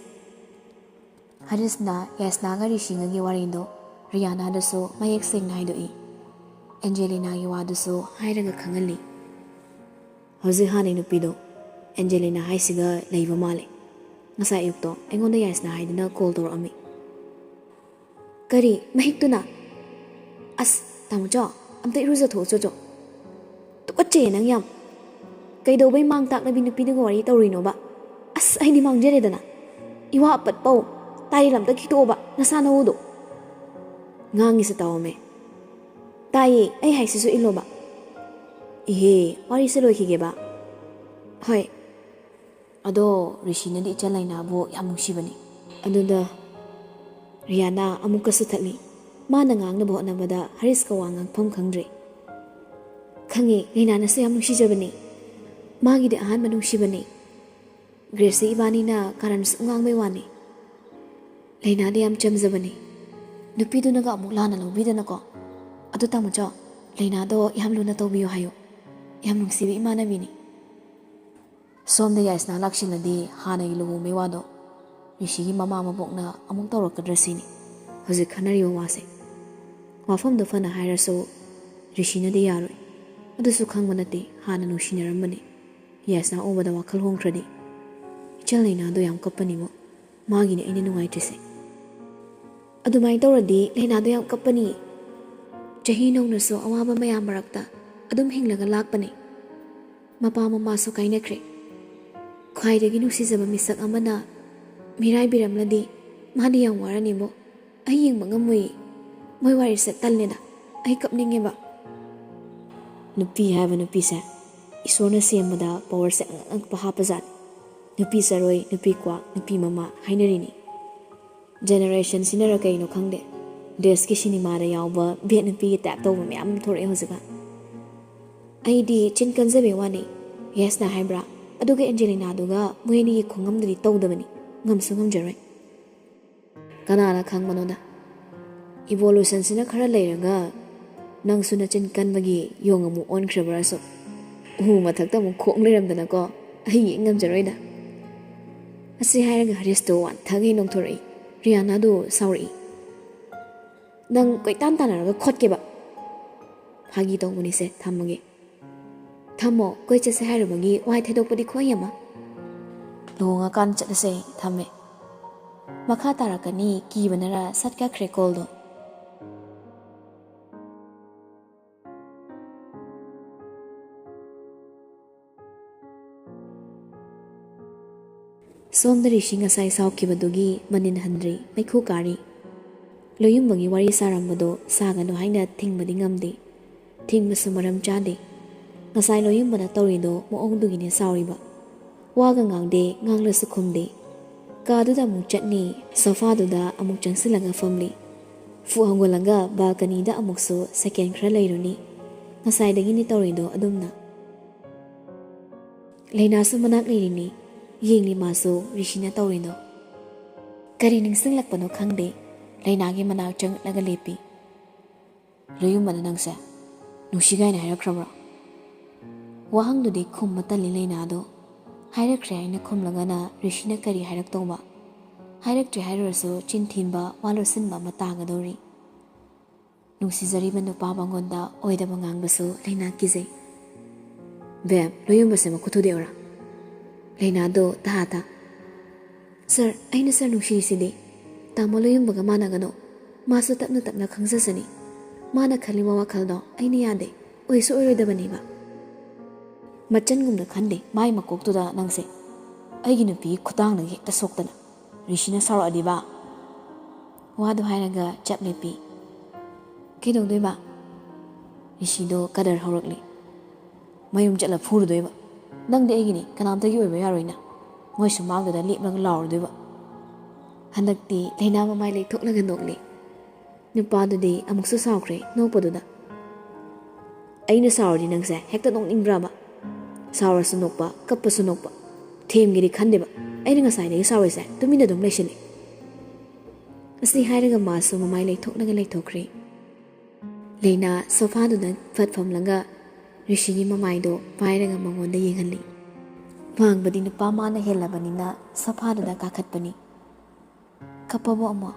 ꯍꯔꯤꯁꯅ ꯌꯥꯏꯁꯅꯥꯒ ꯔꯤꯁꯤꯒꯒꯤ ꯋꯥꯔꯤꯗꯣ ꯔꯤꯌꯥꯅꯥꯗꯁꯨ ꯃꯌꯦꯛ ꯁꯦꯡꯅ ꯍꯥꯏꯗꯣꯛꯏ꯫ ꯑꯦꯟꯖꯦꯂꯤꯅꯥꯒꯤ ꯋꯥꯗꯨꯁꯨ ꯍꯥꯏꯔꯒ ꯈꯪꯍꯜꯂꯤ꯫ ꯍꯧꯖꯤꯛ ꯍꯥꯟꯅꯩ ꯅꯨꯄꯤꯗꯣ, ꯑꯦꯟꯖꯦꯂꯤꯅꯥ ꯍꯥꯏꯁꯤꯒ ꯂꯩꯕ ꯃꯥꯜꯂꯦ꯫ ꯉꯁꯥꯏ ꯑꯌꯨꯛꯇꯣ ꯑꯩꯉꯣꯟꯗ ꯌꯥꯏꯁꯅꯥ ꯍꯥꯏꯗꯨꯅ ꯀꯣꯜ ꯇꯧꯔꯛꯑꯝꯃꯤ꯫ ꯀꯔꯤ? ꯃꯍꯤꯛꯇꯨꯅ? ꯑꯁ, ꯇꯥꯃꯣꯆꯧ, ꯑꯝꯇ ꯏꯔꯨꯖꯊꯣꯛꯎꯆꯣ ꯆꯣ꯫ ꯇꯨꯀꯠꯆꯩꯌꯦ ꯅꯪ ꯌꯥꯝ꯫ ꯀꯩꯗꯧꯕꯩ ꯃꯥꯡ ꯇꯥꯛꯅꯕꯤ ꯅꯨꯄꯤꯗꯨꯒ ꯋꯥꯔꯤ ꯇꯧꯔꯨꯏꯅꯣꯕ? ꯑꯁ, ꯑꯩꯗꯤ ꯃꯥꯡꯖꯔꯦꯗꯅ꯫ ꯏꯋꯥ ꯑꯄꯠꯄꯧ, ꯇꯥꯏꯔꯦꯜ ꯑꯝꯇ ꯈꯤꯛꯇꯣꯛꯑꯣꯕ, ꯅꯁꯥ ꯅꯎꯗꯣ꯫ ꯉꯥꯡꯉꯤꯁꯦ ꯇꯥꯎꯑꯣꯃꯦ꯫ ꯇꯥꯏꯌꯦ, ꯑꯩ ꯍꯥꯏꯁꯤꯁꯨ ꯏꯜꯂꯣꯕ꯫ ꯏꯍꯦ, ꯋꯥꯔꯤꯁꯦ ꯂꯣꯏꯈꯤꯒꯦꯕ꯫ ꯍꯣꯏ꯫ ꯑꯗꯣ ꯔꯤꯁꯤꯅꯗꯤ ꯏꯆꯜ ꯂꯩꯅꯥꯕꯨ ꯌꯥꯝ ꯅꯨꯡꯁꯤꯕꯅꯤ꯫ ꯑꯗꯨꯗ ꯔꯤꯌꯥꯅ ꯑꯃꯨꯛꯀꯁꯨ ꯊꯠꯂꯤ꯫ ꯃꯥꯅ ꯉꯥꯡꯅꯕ ꯍꯣꯠꯅꯕꯗ ꯍꯔꯤꯁꯀ ꯋꯥ ꯉꯥꯡꯐꯝ ꯈꯪꯗ꯭ꯔꯦ꯫ ꯈꯪꯉꯦ, ꯂꯩꯅꯥꯅꯁꯨ ꯌꯥꯝ ꯅꯨꯡꯁꯤꯖꯕꯅꯤ꯫ ꯃꯥꯒꯤꯗꯤ ꯑꯍꯥꯟꯕ ꯅꯨꯡꯁꯤꯕꯅꯤ꯫ ꯒ꯭ꯔꯦꯁꯤ ꯏꯕꯥꯅꯤꯅ ꯀꯥꯔꯟ ꯁꯨꯝ ꯉꯥꯡꯕꯩ ꯋꯥꯅꯤ꯫ ꯂꯩꯅꯥꯗꯤ ꯌꯥꯝ ꯆꯝꯖꯕꯅꯤ꯫ ꯅꯨꯄꯤꯗꯨꯅꯒ ꯑꯃꯨꯛ ꯂꯥꯟꯅ ꯂꯧꯕꯤꯗꯅꯀꯣ꯫ ꯑꯗꯨ ꯇꯥꯃꯣꯆꯧ, ꯂꯩꯅꯥꯗꯣ ꯌꯥꯝ ꯂꯨꯅ ꯇꯧꯕꯤꯌꯨ ꯍꯥꯏꯌꯨ꯫ ꯌꯥꯝ ꯅꯨꯡꯁꯤꯕ ꯏꯃꯥꯟꯅꯕꯤꯅꯤ꯫ ꯁꯣꯝꯗ ꯌꯥꯏꯁꯅꯥ ꯂꯥꯛꯁꯤꯜꯂꯗꯤ ꯍꯥꯟꯅꯒꯤ ꯂꯨꯍꯣꯡꯕꯩ ꯋꯥꯗꯣ ꯔꯤꯁꯤꯒꯤ ꯃꯃꯥ ꯃꯕꯣꯛꯅ ꯑꯃꯨꯛ ꯇꯧꯔꯛꯀꯗ꯭ꯔꯥ ꯁꯤꯅꯤ ꯍꯧꯖꯤꯛ ꯈꯟꯅꯔꯤꯕ ꯋꯥꯁꯦ꯫ ꯋꯥꯐꯝꯗꯣ ꯐꯅ ꯍꯥꯏꯔꯁꯨ ꯔꯤꯁꯤꯅꯗꯤ ꯌꯥꯔꯣꯏ꯫ ꯑꯗꯨꯁꯨ ꯈꯪꯕ ꯅꯠꯇꯦ, ꯍꯥꯟꯅ ꯅꯨꯡꯁꯤꯅꯔꯝꯕꯅꯤ꯫ ꯌꯥꯏꯁꯅꯥ ꯎꯕꯗ ꯋꯥꯈꯜ ꯍꯣꯡꯈ꯭ꯔꯗꯤ꯫ ꯏꯆꯜ ꯂꯩꯅꯥꯗꯣ ꯌꯥꯝ ꯀꯞꯄꯅꯤꯕꯣ꯫ ꯃꯥꯒꯤꯅꯦ ꯑꯩꯅ ꯅꯨꯡꯉꯥꯏꯇ꯭ꯔꯤꯁꯦ꯫ ꯑꯗꯨꯃꯥꯏꯅ ꯇꯧꯔꯗꯤ ꯂꯩꯅꯥꯗꯣ ꯌꯥꯝ ꯀꯞꯄꯅꯤ꯫ ꯆꯍꯤ ꯅꯧꯅꯁꯨ ꯑꯋꯥꯕ ꯃꯌꯥꯝ ꯃꯔꯛꯇ ꯑꯗꯨꯝ ꯍꯤꯡꯂꯒ ꯂꯥꯛꯄꯅꯤ꯫ ꯃꯄꯥ ꯃꯃꯥꯁꯨ ꯀꯥꯏꯅꯈ꯭ꯔꯦ꯫ ꯈ꯭ꯋꯥꯏꯗꯒꯤ ꯅꯨꯡꯁꯤꯖꯕ ꯃꯤꯁꯛ ꯑꯃꯅ ꯃꯤꯔꯥꯏꯕꯤꯔꯝꯂꯗꯤ ꯃꯥꯗꯤ ꯌꯥꯝ ꯋꯥꯔꯅꯤꯕꯣ꯫ ꯑꯩ ꯌꯦꯡꯕ ꯉꯝꯃꯣꯏꯌꯦ꯫ ꯃꯣꯏ ꯋꯥꯔꯤꯁꯦ ꯇꯜꯂꯦꯗ꯫ ꯑꯩ ꯀꯞꯅꯤꯡꯉꯦꯕ꯫ ꯅꯨꯄꯤ ꯍꯥꯏꯕ ꯅꯨꯄꯤꯁꯦ ꯏꯁꯣꯔꯅ ꯁꯦꯝꯕꯗ ꯄꯋꯥꯔꯁꯦ ꯑꯉꯛ ꯑꯉꯛꯄ ꯍꯥꯞꯄꯖꯥꯠꯅꯤ꯫ ꯅꯨꯄꯤ ꯆꯔꯣꯏ, ꯅꯨꯄꯤ ꯀ꯭ꯋꯥꯛ, ꯅꯨꯄꯤ ꯃꯃꯥ ꯍꯥꯏꯅꯔꯤꯅꯤ꯫ ꯖꯦꯅꯦꯔꯦꯁꯟꯁꯤꯅꯔ ꯀꯩꯅꯣ ꯈꯪꯗꯦ, ꯗꯦꯁꯀꯤ ꯁꯤꯅꯦꯃꯥꯗ ꯌꯥꯎꯕ ꯕꯦꯠ ꯅꯨꯄꯤꯒꯤ ꯇꯥꯏꯞ ꯇꯧꯕ ꯃꯌꯥꯝ ꯑꯃ ꯊꯣꯛꯂꯛꯑꯦ ꯍꯧꯖꯤꯛꯀꯥꯟ꯫ ꯑꯩꯗꯤ ꯆꯤꯟ ꯀꯟꯖꯕꯩ ꯋꯥꯅꯤ꯫ ꯌꯦꯁꯅ ꯍꯥꯏꯕ꯭ꯔꯥ? ꯑꯗꯨꯒ ꯑꯦꯟꯖꯦꯂꯤꯅꯥꯗꯨꯒ ꯃꯣꯏ ꯑꯅꯤꯒꯤ ꯈꯣꯡꯉꯝꯗꯨꯗꯤ ꯇꯧꯗꯕꯅꯤ꯫ ꯉꯝꯁꯨ ꯉꯝꯖꯔꯣꯏ꯫ ꯀꯅꯥꯅ ꯈꯪꯕꯅꯣꯗ? ꯏꯚꯣꯂꯨꯁꯟꯁꯤꯅ ꯈꯔ ꯂꯩꯔꯒ ꯅꯪꯁꯨ ꯅꯆꯤꯟ ꯀꯟꯕꯒꯤ ꯌꯣꯡ ꯑꯃꯨꯛ ꯑꯣꯟꯈ꯭ꯔꯕ꯭ꯔꯥꯁꯨ꯫ ꯎ ꯃꯊꯛꯇ ꯑꯃꯨꯛ ꯈꯣꯡ ꯂꯩꯔꯝꯗꯅꯀꯣ꯫ ꯑꯩ ꯌꯦꯡ ꯉꯝꯖꯔꯣꯏꯗ꯫ ꯑꯁꯤ ꯍꯥꯏꯔꯒ ꯍꯔꯤꯁꯇꯣ ꯋꯥꯟꯊꯒꯩ ꯅꯣꯡꯊꯣꯔꯛꯏ꯫ ꯔꯤꯌꯥꯅꯥꯗꯨ ꯁꯥꯎꯔꯛꯏ꯫ "ꯅꯪ ꯀꯣꯏꯇꯥꯟ ꯇꯥꯟꯅꯔꯒ ꯈꯣꯠꯀꯦꯕ?" "ꯐꯥꯒꯤ ꯇꯧꯕꯅꯤꯁꯦ, ꯊꯝꯃꯒꯦ꯫" "ꯊꯝꯃꯣ, ꯀꯣꯏ ꯆꯠꯁꯦ ꯍꯥꯏꯔꯨꯕꯒꯤ ꯋꯥꯏ ꯊꯩꯗꯣꯛꯄꯗꯤ ꯈꯣꯏ ꯑꯃ꯫ ꯂꯨꯍꯣꯡꯉꯀꯥꯟ ꯆꯠꯂꯁꯦ, ꯊꯝꯃꯦ꯫" ꯃꯈꯥ ꯇꯥꯔꯛꯀꯅꯤ ꯀꯤꯕꯅꯔ ꯁꯠ ꯀꯛꯈ꯭ꯔꯦ ꯀꯣꯜꯗꯣ꯫ ꯁꯣꯝꯗ ꯔꯤꯁꯤ ꯉꯁꯥꯏ ꯁꯥꯎꯈꯤꯕꯗꯨꯒꯤ ꯃꯅꯤꯟ ꯍꯟꯗ꯭ꯔꯤ, ꯃꯩꯈꯨ ꯀꯥꯔꯤ꯫ ꯂꯣꯌꯨꯝꯕꯒꯤ ꯋꯥꯔꯤ ꯁꯥꯔꯝꯕꯗꯣ ꯁꯥꯒꯅꯨ ꯍꯥꯏꯅ ꯊꯤꯡꯕꯗꯤ ꯉꯝꯗꯦ꯫ ꯊꯤꯡꯕꯁꯨ ꯃꯔꯝ ꯆꯥꯗꯦ꯫ ꯉꯁꯥꯏ ꯂꯣꯌꯨꯝꯕꯅ ꯇꯧꯔꯤꯗꯣ ꯃꯑꯣꯡꯗꯨꯒꯤꯅꯦ ꯁꯥꯎꯔꯤꯕ꯫ ꯋꯥꯒ ꯉꯥꯡꯗꯦ, ꯉꯥꯡꯂꯁꯨ ꯈꯨꯝꯗꯦ꯫ ꯀꯥꯗꯨꯗ ꯑꯃꯨꯛ ꯆꯠꯅꯤ, ꯁꯣꯐꯥꯗꯨꯗ ꯑꯃꯨꯛ ꯆꯪꯁꯤꯜꯂꯒ ꯐꯝꯂꯤ꯫ ꯐꯨ ꯍꯧꯒꯠꯂꯒ ꯕꯥꯜꯀꯅꯤꯗ ꯑꯃꯨꯛꯁꯨ ꯁꯦꯀꯦꯟ ꯈꯔ ꯂꯩꯔꯨꯅꯤ꯫ ꯉꯁꯥꯏꯗꯒꯤꯅꯤ ꯇꯧꯔꯤꯗꯣ ꯑꯗꯨꯝꯅ꯫ ꯂꯩꯅꯥꯁꯨ ꯃꯅꯥꯛ ꯂꯩꯔꯤꯅꯤ꯫ ꯌꯦꯡꯂꯤ ꯃꯥꯁꯨ ꯔꯤꯁꯤꯅ ꯇꯧꯔꯤꯗꯣ꯫ ꯀꯔꯤ ꯅꯤꯡꯁꯤꯡꯂꯛꯄꯅꯣ ꯈꯪꯗꯦ, ꯂꯩꯅꯥꯒꯤ ꯃꯅꯥꯛ ꯆꯪꯂꯛꯂꯒ ꯂꯦꯞꯄꯤ꯫ "ꯂꯣꯌꯨꯝꯕꯅ ꯅꯪꯁꯦ ꯅꯨꯡꯁꯤ ꯀꯥꯏꯅ ꯍꯥꯏꯔꯛꯈ꯭ꯔꯕ꯭ꯔꯣ?" ꯋꯥꯍꯪꯗꯨꯗꯤ ꯈꯨꯝꯕ ꯇꯜꯂꯤ ꯂꯩꯅꯥꯗꯣ꯫ ꯍꯥꯏꯔꯛꯈ꯭ꯔꯦ ꯍꯥꯏꯅ ꯈꯨꯝꯂꯒꯅ ꯔꯤꯁꯤꯅ ꯀꯔꯤ ꯍꯥꯏꯔꯛꯇꯧꯕ? ꯍꯥꯏꯔꯛꯇ꯭ꯔꯦ ꯍꯥꯏꯔꯨꯔꯁꯨ ꯆꯤꯟ ꯊꯤꯟꯕ, ꯋꯥ ꯂꯣꯠꯁꯤꯟꯕ ꯑꯃ ꯇꯥꯒꯗꯧꯔꯤ꯫ ꯅꯨꯡꯁꯤꯖꯔꯤꯕ ꯅꯨꯄꯥ ꯃꯉꯣꯟꯗ ꯑꯣꯏꯗꯕ ꯉꯥꯡꯕꯁꯨ ꯂꯩꯅꯥ ꯀꯤꯖꯩ꯫ "ꯕꯦꯝ, ꯂꯣꯌꯨꯝꯕꯁꯦ ꯃꯈꯨꯠ ꯊꯨꯗꯦꯛꯎꯔꯥ?" ꯂꯩꯅꯥꯗꯣ ꯇꯍꯥ ꯇꯥ꯫ "ꯁꯥꯔ, ꯑꯩꯅ ꯁꯥꯔ ꯅꯨꯡꯁꯤꯔꯤꯁꯤꯗꯤ꯫ ꯇꯥꯃꯣ ꯂꯣꯌꯨꯝꯕꯒ ꯃꯥꯟꯅꯒꯅꯨ꯫ ꯃꯥꯁꯨ ꯇꯞꯅ ꯇꯞꯅ ꯈꯪꯖꯁꯅꯤ꯫ ꯃꯥꯅ ꯈꯜꯂꯤꯕ ꯋꯥꯈꯜꯗꯣ ꯑꯩꯅ ꯌꯥꯗꯦ꯫ ꯑꯣꯏꯁꯨ ꯑꯣꯏꯔꯣꯏꯗꯕꯅꯦꯕ꯫" "ꯃꯆꯟꯒꯨꯝꯅ ꯈꯟꯗꯦ ꯃꯥꯏ ꯃꯀꯣꯛꯇꯨꯗ ꯅꯪꯁꯦ꯫ ꯑꯩꯒꯤ ꯅꯨꯄꯤꯒꯤ ꯈꯨꯇꯥꯡꯗꯒꯤ ꯍꯦꯛꯇ ꯁꯣꯛꯇꯅ꯫ ꯔꯤꯁꯤꯅ ꯁꯥꯎꯔꯛꯑꯗꯤꯕ?" ꯋꯥꯗꯨ ꯍꯥꯏꯔꯒ ꯆꯞ ꯂꯦꯞꯄꯤ꯫ "ꯀꯩꯗꯧꯗꯣꯏꯕ?" ꯔꯤꯁꯤꯗꯣ ꯀꯗꯔ ꯍꯧꯔꯛꯂꯤ꯫ "ꯃꯌꯨꯝ ꯆꯠꯂ ꯐꯨꯔꯨꯗꯣꯏꯕ꯫ ꯅꯪꯗꯤ ꯑꯩꯒꯤꯅꯤ, ꯀꯅꯥꯝꯇꯒꯤ ꯑꯣꯏꯕ ꯌꯥꯔꯣꯏꯅ꯫ ꯃꯣꯏ ꯁꯨꯃꯥꯡꯗꯨꯗ ꯂꯦꯞꯂꯒ ꯂꯥꯎꯔꯨꯗꯣꯏꯕ꯫" ꯍꯟꯗꯛꯇꯤ ꯂꯩꯅꯥ ꯃꯃꯥꯏ ꯂꯩꯊꯣꯛꯂꯒ ꯅꯣꯛꯂꯤ꯫ ꯅꯨꯄꯥꯗꯨꯗꯤ ꯑꯃꯨꯛꯁꯨ ꯁꯥꯎꯈ꯭ꯔꯦ ꯅꯣꯛꯄꯗꯨꯗ꯫ "ꯑꯩꯅ ꯁꯥꯎꯔꯗꯤ ꯅꯪꯁꯦ ꯍꯦꯛꯇ ꯅꯣꯛꯅꯤꯡꯕ꯭ꯔꯕ? ꯁꯥꯎꯔꯁꯨ ꯅꯣꯛꯄ, ꯀꯞꯄꯁꯨ ꯅꯣꯛꯄ꯫ ꯊꯦꯝꯒꯦꯗꯤ ꯈꯟꯗꯦꯕ꯫ ꯑꯩꯅ ꯉꯁꯥꯏꯗꯒꯤ ꯁꯥꯎꯔꯤꯁꯦ ꯇꯨꯃꯤꯟꯅ ꯑꯗꯨꯝ ꯂꯩꯁꯤꯜꯂꯤ꯫" ꯑꯁꯤ ꯍꯥꯏꯔꯒ ꯃꯥꯁꯨ ꯃꯃꯥꯏ ꯂꯩꯊꯣꯛꯂꯒ ꯂꯩꯊꯣꯛꯈ꯭ꯔꯦ꯫ ꯂꯩꯅꯥ ꯁꯣꯐꯥꯗꯨꯗ ꯐꯠ ꯐꯝꯂꯒ ꯔꯤꯁꯤꯒꯤ ꯃꯃꯥꯏꯗꯣ ꯄꯥꯏꯔꯒ ꯃꯉꯣꯟꯗ ꯌꯦꯡꯍꯜꯂꯤ꯫ ꯋꯥꯡꯕꯗꯤ ꯅꯨꯄꯥ ꯃꯥꯅ ꯍꯦꯜꯂꯕꯅꯤꯅ ꯁꯣꯐꯥꯗꯨꯗ ꯀꯥꯈꯠꯄꯅꯤ꯫ "ꯀꯞꯄꯕꯣ ꯑꯃꯨꯛ?"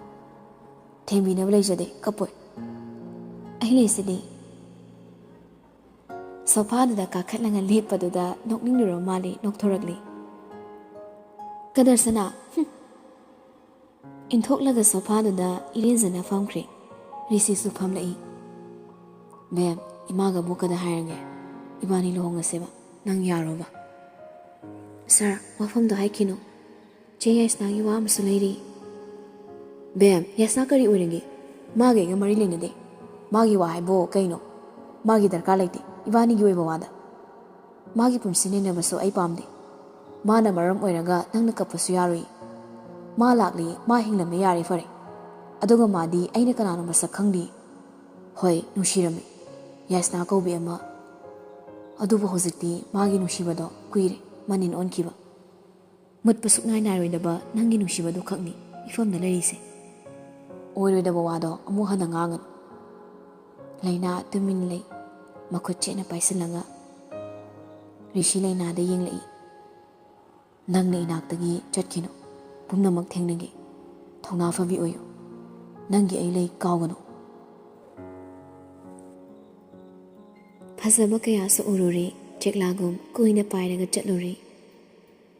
"ꯊꯦꯝꯕꯤꯅꯕ ꯂꯩꯖꯗꯦ, ꯀꯞꯄꯣꯏ꯫ ꯑꯩ ꯂꯩꯁꯤꯗꯤ꯫" ꯁꯣꯐꯥꯗꯨꯗ ꯀꯥꯈꯠꯂꯒ ꯂꯦꯞꯄꯗꯨꯗ ꯅꯣꯛꯅꯤꯡꯂꯨꯔ ꯃꯥꯜꯂꯤ, ꯅꯣꯛꯊꯣꯔꯛꯂꯤ꯫ "ꯀꯗꯔꯁꯅꯥ, ꯍꯨꯝ!" ꯏꯟꯊꯣꯛꯂꯒ ꯁꯣꯐꯥꯗꯨꯗ ꯏꯔꯦꯟꯖꯅ ꯐꯝꯈ꯭ꯔꯦ꯫ ꯔꯤꯁꯤꯁꯨ ꯐꯝꯂꯛꯏ꯫ "ꯕꯦꯝ, ꯏꯃꯥꯒ ꯑꯕꯣꯛꯀꯗ ꯍꯥꯏꯔꯒꯦ, ꯏꯕꯥꯅꯤ ꯂꯨꯍꯣꯡꯉꯁꯦꯕ꯫ ꯅꯪ ꯌꯥꯔꯣꯕ?" "ꯁꯥꯔ, ꯋꯥꯐꯝꯗꯣ ꯍꯥꯏꯈꯤꯅꯨ꯫ ꯆꯦ ꯌꯥꯏꯁꯅꯥꯒꯤ ꯋꯥ ꯑꯃꯁꯨ ꯂꯩꯔꯤ꯫ ꯕꯦꯝ, ꯌꯥꯏꯁꯅꯥ ꯀꯔꯤ ꯑꯣꯏꯔꯒꯦ? ꯃꯥꯒ ꯑꯩꯒ ꯃꯔꯤ ꯂꯩꯅꯗꯦ꯫ ꯃꯥꯒꯤ ꯋꯥ ꯍꯥꯏꯕꯨ ꯀꯩꯅꯣ? ꯃꯥꯒꯤ ꯗꯔꯀꯥꯔ ꯂꯩꯇꯦ ꯏꯕꯥꯅꯤꯒꯤ ꯑꯣꯏꯕ ꯋꯥꯗ꯫ ꯃꯥꯒꯤ ꯄꯨꯟꯁꯤ ꯅꯩꯅꯕꯁꯨ ꯑꯩ ꯄꯥꯝꯗꯦ꯫ ꯃꯥꯅ ꯃꯔꯝ ꯑꯣꯏꯔꯒ ꯅꯪꯅ ꯀꯞꯄꯁꯨ ꯌꯥꯔꯣꯏ꯫ ꯃꯥ ꯂꯥꯛꯂꯤ, ꯃꯥ ꯍꯤꯡꯂꯝꯃꯦ, ꯌꯥꯔꯦ ꯐꯔꯦ꯫ ꯑꯗꯨꯒ ꯃꯥꯗꯤ ꯑꯩꯅ ꯀꯅꯥꯅꯣ ꯃꯁꯛ ꯈꯪꯗꯦ꯫ ꯍꯣꯏ, ꯅꯨꯡꯁꯤꯔꯝꯃꯤ꯫ ꯌꯥꯏꯁꯅꯥ ꯀꯧꯕꯤ ꯑꯃ꯫ ꯑꯗꯨꯕꯨ ꯍꯧꯖꯤꯛꯇꯤ ꯃꯥꯒꯤ ꯅꯨꯡꯁꯤꯕꯗꯣ ꯀꯨꯏꯔꯦ ꯃꯅꯤꯟ ꯑꯣꯟꯈꯤꯕ꯫ ꯃꯨꯠꯄ ꯁꯨꯛꯅꯥꯏ ꯅꯥꯏꯔꯣꯏꯗꯕ ꯅꯪꯒꯤ ꯅꯨꯡꯁꯤꯕꯗꯨ ꯈꯛꯅꯤ ꯏꯐꯝꯗ ꯂꯩꯔꯤꯁꯦ꯫ ꯑꯣꯏꯔꯣꯏꯗꯕ ꯋꯥꯗꯣ ꯑꯃꯨꯛ ꯍꯟꯅ ꯉꯥꯡꯒꯅꯨ꯫ ꯂꯩꯅꯥ ꯇꯨꯃꯤꯟ ꯂꯩ, ꯃꯈꯨꯠ ꯆꯦꯠꯅ ꯄꯥꯏꯁꯤꯜꯂꯒ꯫ ꯔꯤꯁꯤ ꯂꯩꯅꯥꯗ ꯌꯦꯡꯂꯛꯏ꯫ ꯅꯪꯅ ꯏꯅꯥꯛꯇꯒꯤ ꯆꯠꯈꯤꯅꯨ꯫ ꯄꯨꯝꯅꯃꯛ ꯊꯦꯡꯅꯒꯦ꯫ ꯊꯧꯅꯥ ꯐꯕꯤ ꯑꯣꯏꯌꯨ꯫ ꯅꯪꯒꯤ ꯑꯩ ꯂꯩ ꯀꯥꯎꯒꯅꯨ꯫ ꯐꯖꯕ ꯀꯌꯥꯁꯨ ꯎꯔꯨꯔꯦ, ꯆꯦꯛꯂꯥꯒꯨꯝ ꯀꯨꯏꯅ ꯄꯥꯏꯔꯒ ꯆꯠꯂꯨꯔꯦ꯫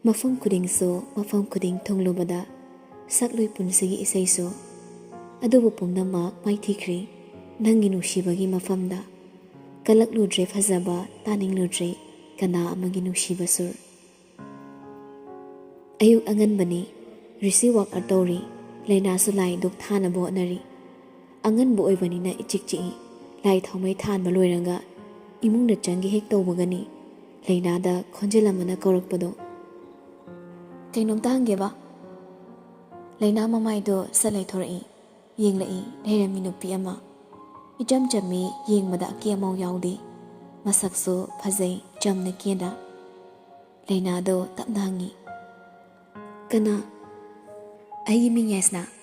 ꯃꯐꯝ ꯈꯨꯗꯤꯡꯁꯨ, ꯃꯐꯝ ꯈꯨꯗꯤꯡ ꯊꯨꯡꯂꯨꯕꯗ, ꯁꯛꯂꯣꯏ ꯄꯨꯟꯁꯤꯒꯤ ꯏꯁꯩꯁꯨ꯫ ꯑꯗꯨꯕꯨ ꯄꯨꯝꯅꯃꯛ ꯃꯥꯏꯊꯤꯈ꯭ꯔꯦ ꯅꯪꯒꯤ ꯅꯨꯡꯁꯤꯕꯒꯤ ꯃꯐꯝꯗ꯫ ꯀꯜꯂꯛꯂꯨꯗ꯭ꯔꯦ ꯐꯖꯕ, ꯇꯥꯅꯤꯡꯂꯨꯗ꯭ꯔꯦ ꯀꯅꯥ ꯑꯃꯒꯤ ꯅꯨꯡꯁꯤꯕ ꯁꯨꯔ꯫ ꯑꯌꯨꯛ ꯑꯉꯟꯕꯅꯤ, ꯔꯤꯁꯤ ꯋꯥꯛ ꯑꯥꯎꯠ ꯇꯧꯔꯤ, ꯂꯩꯅꯥꯁꯨ ꯂꯥꯏ ꯙꯨꯛ ꯊꯥꯅꯕ ꯍꯣꯠꯅꯔꯤ꯫ ꯑꯉꯟꯕ ꯑꯣꯏꯕꯅꯤꯅ ꯏꯆꯤꯛ ꯆꯤꯛꯏ꯫ ꯂꯥꯏ ꯊꯥꯎꯃꯩ ꯊꯥꯟꯕ ꯂꯣꯏꯔꯒ ꯏꯃꯨꯡꯗ ꯆꯪꯒꯦ ꯍꯦꯛ ꯇꯧꯕꯒꯅꯤ, ꯂꯩꯅꯥꯗ ꯈꯣꯟꯖꯦꯜ ꯑꯃꯅ ꯀꯧꯔꯛꯄꯗꯣ꯫ "ꯀꯩꯅꯣꯝꯇ ꯍꯪꯒꯦꯕ?" ꯂꯩꯅꯥ ꯃꯃꯥꯏꯗꯣ ꯁꯠ ꯂꯩꯊꯣꯔꯛꯏ꯫ ꯌꯦꯡꯂꯛꯏ, ꯂꯩꯔꯝꯃꯤ ꯅꯨꯄꯤ ꯑꯃ꯫ ꯏꯆꯝ ꯆꯝꯃꯤ, ꯌꯦꯡꯕꯗ ꯑꯀꯦ ꯑꯃꯧ ꯌꯥꯎꯗꯦ꯫ ꯃꯁꯛꯁꯨ ꯐꯖꯩ, ꯆꯝꯅ ꯀꯦꯅ꯫ ꯂꯩꯅꯥꯗꯣ ꯇꯞꯅ ꯍꯪꯉꯤ, "ꯀꯅꯥ?" "ꯑꯩꯒꯤ ꯃꯤꯡ ꯌꯥꯏꯁꯅꯥ꯫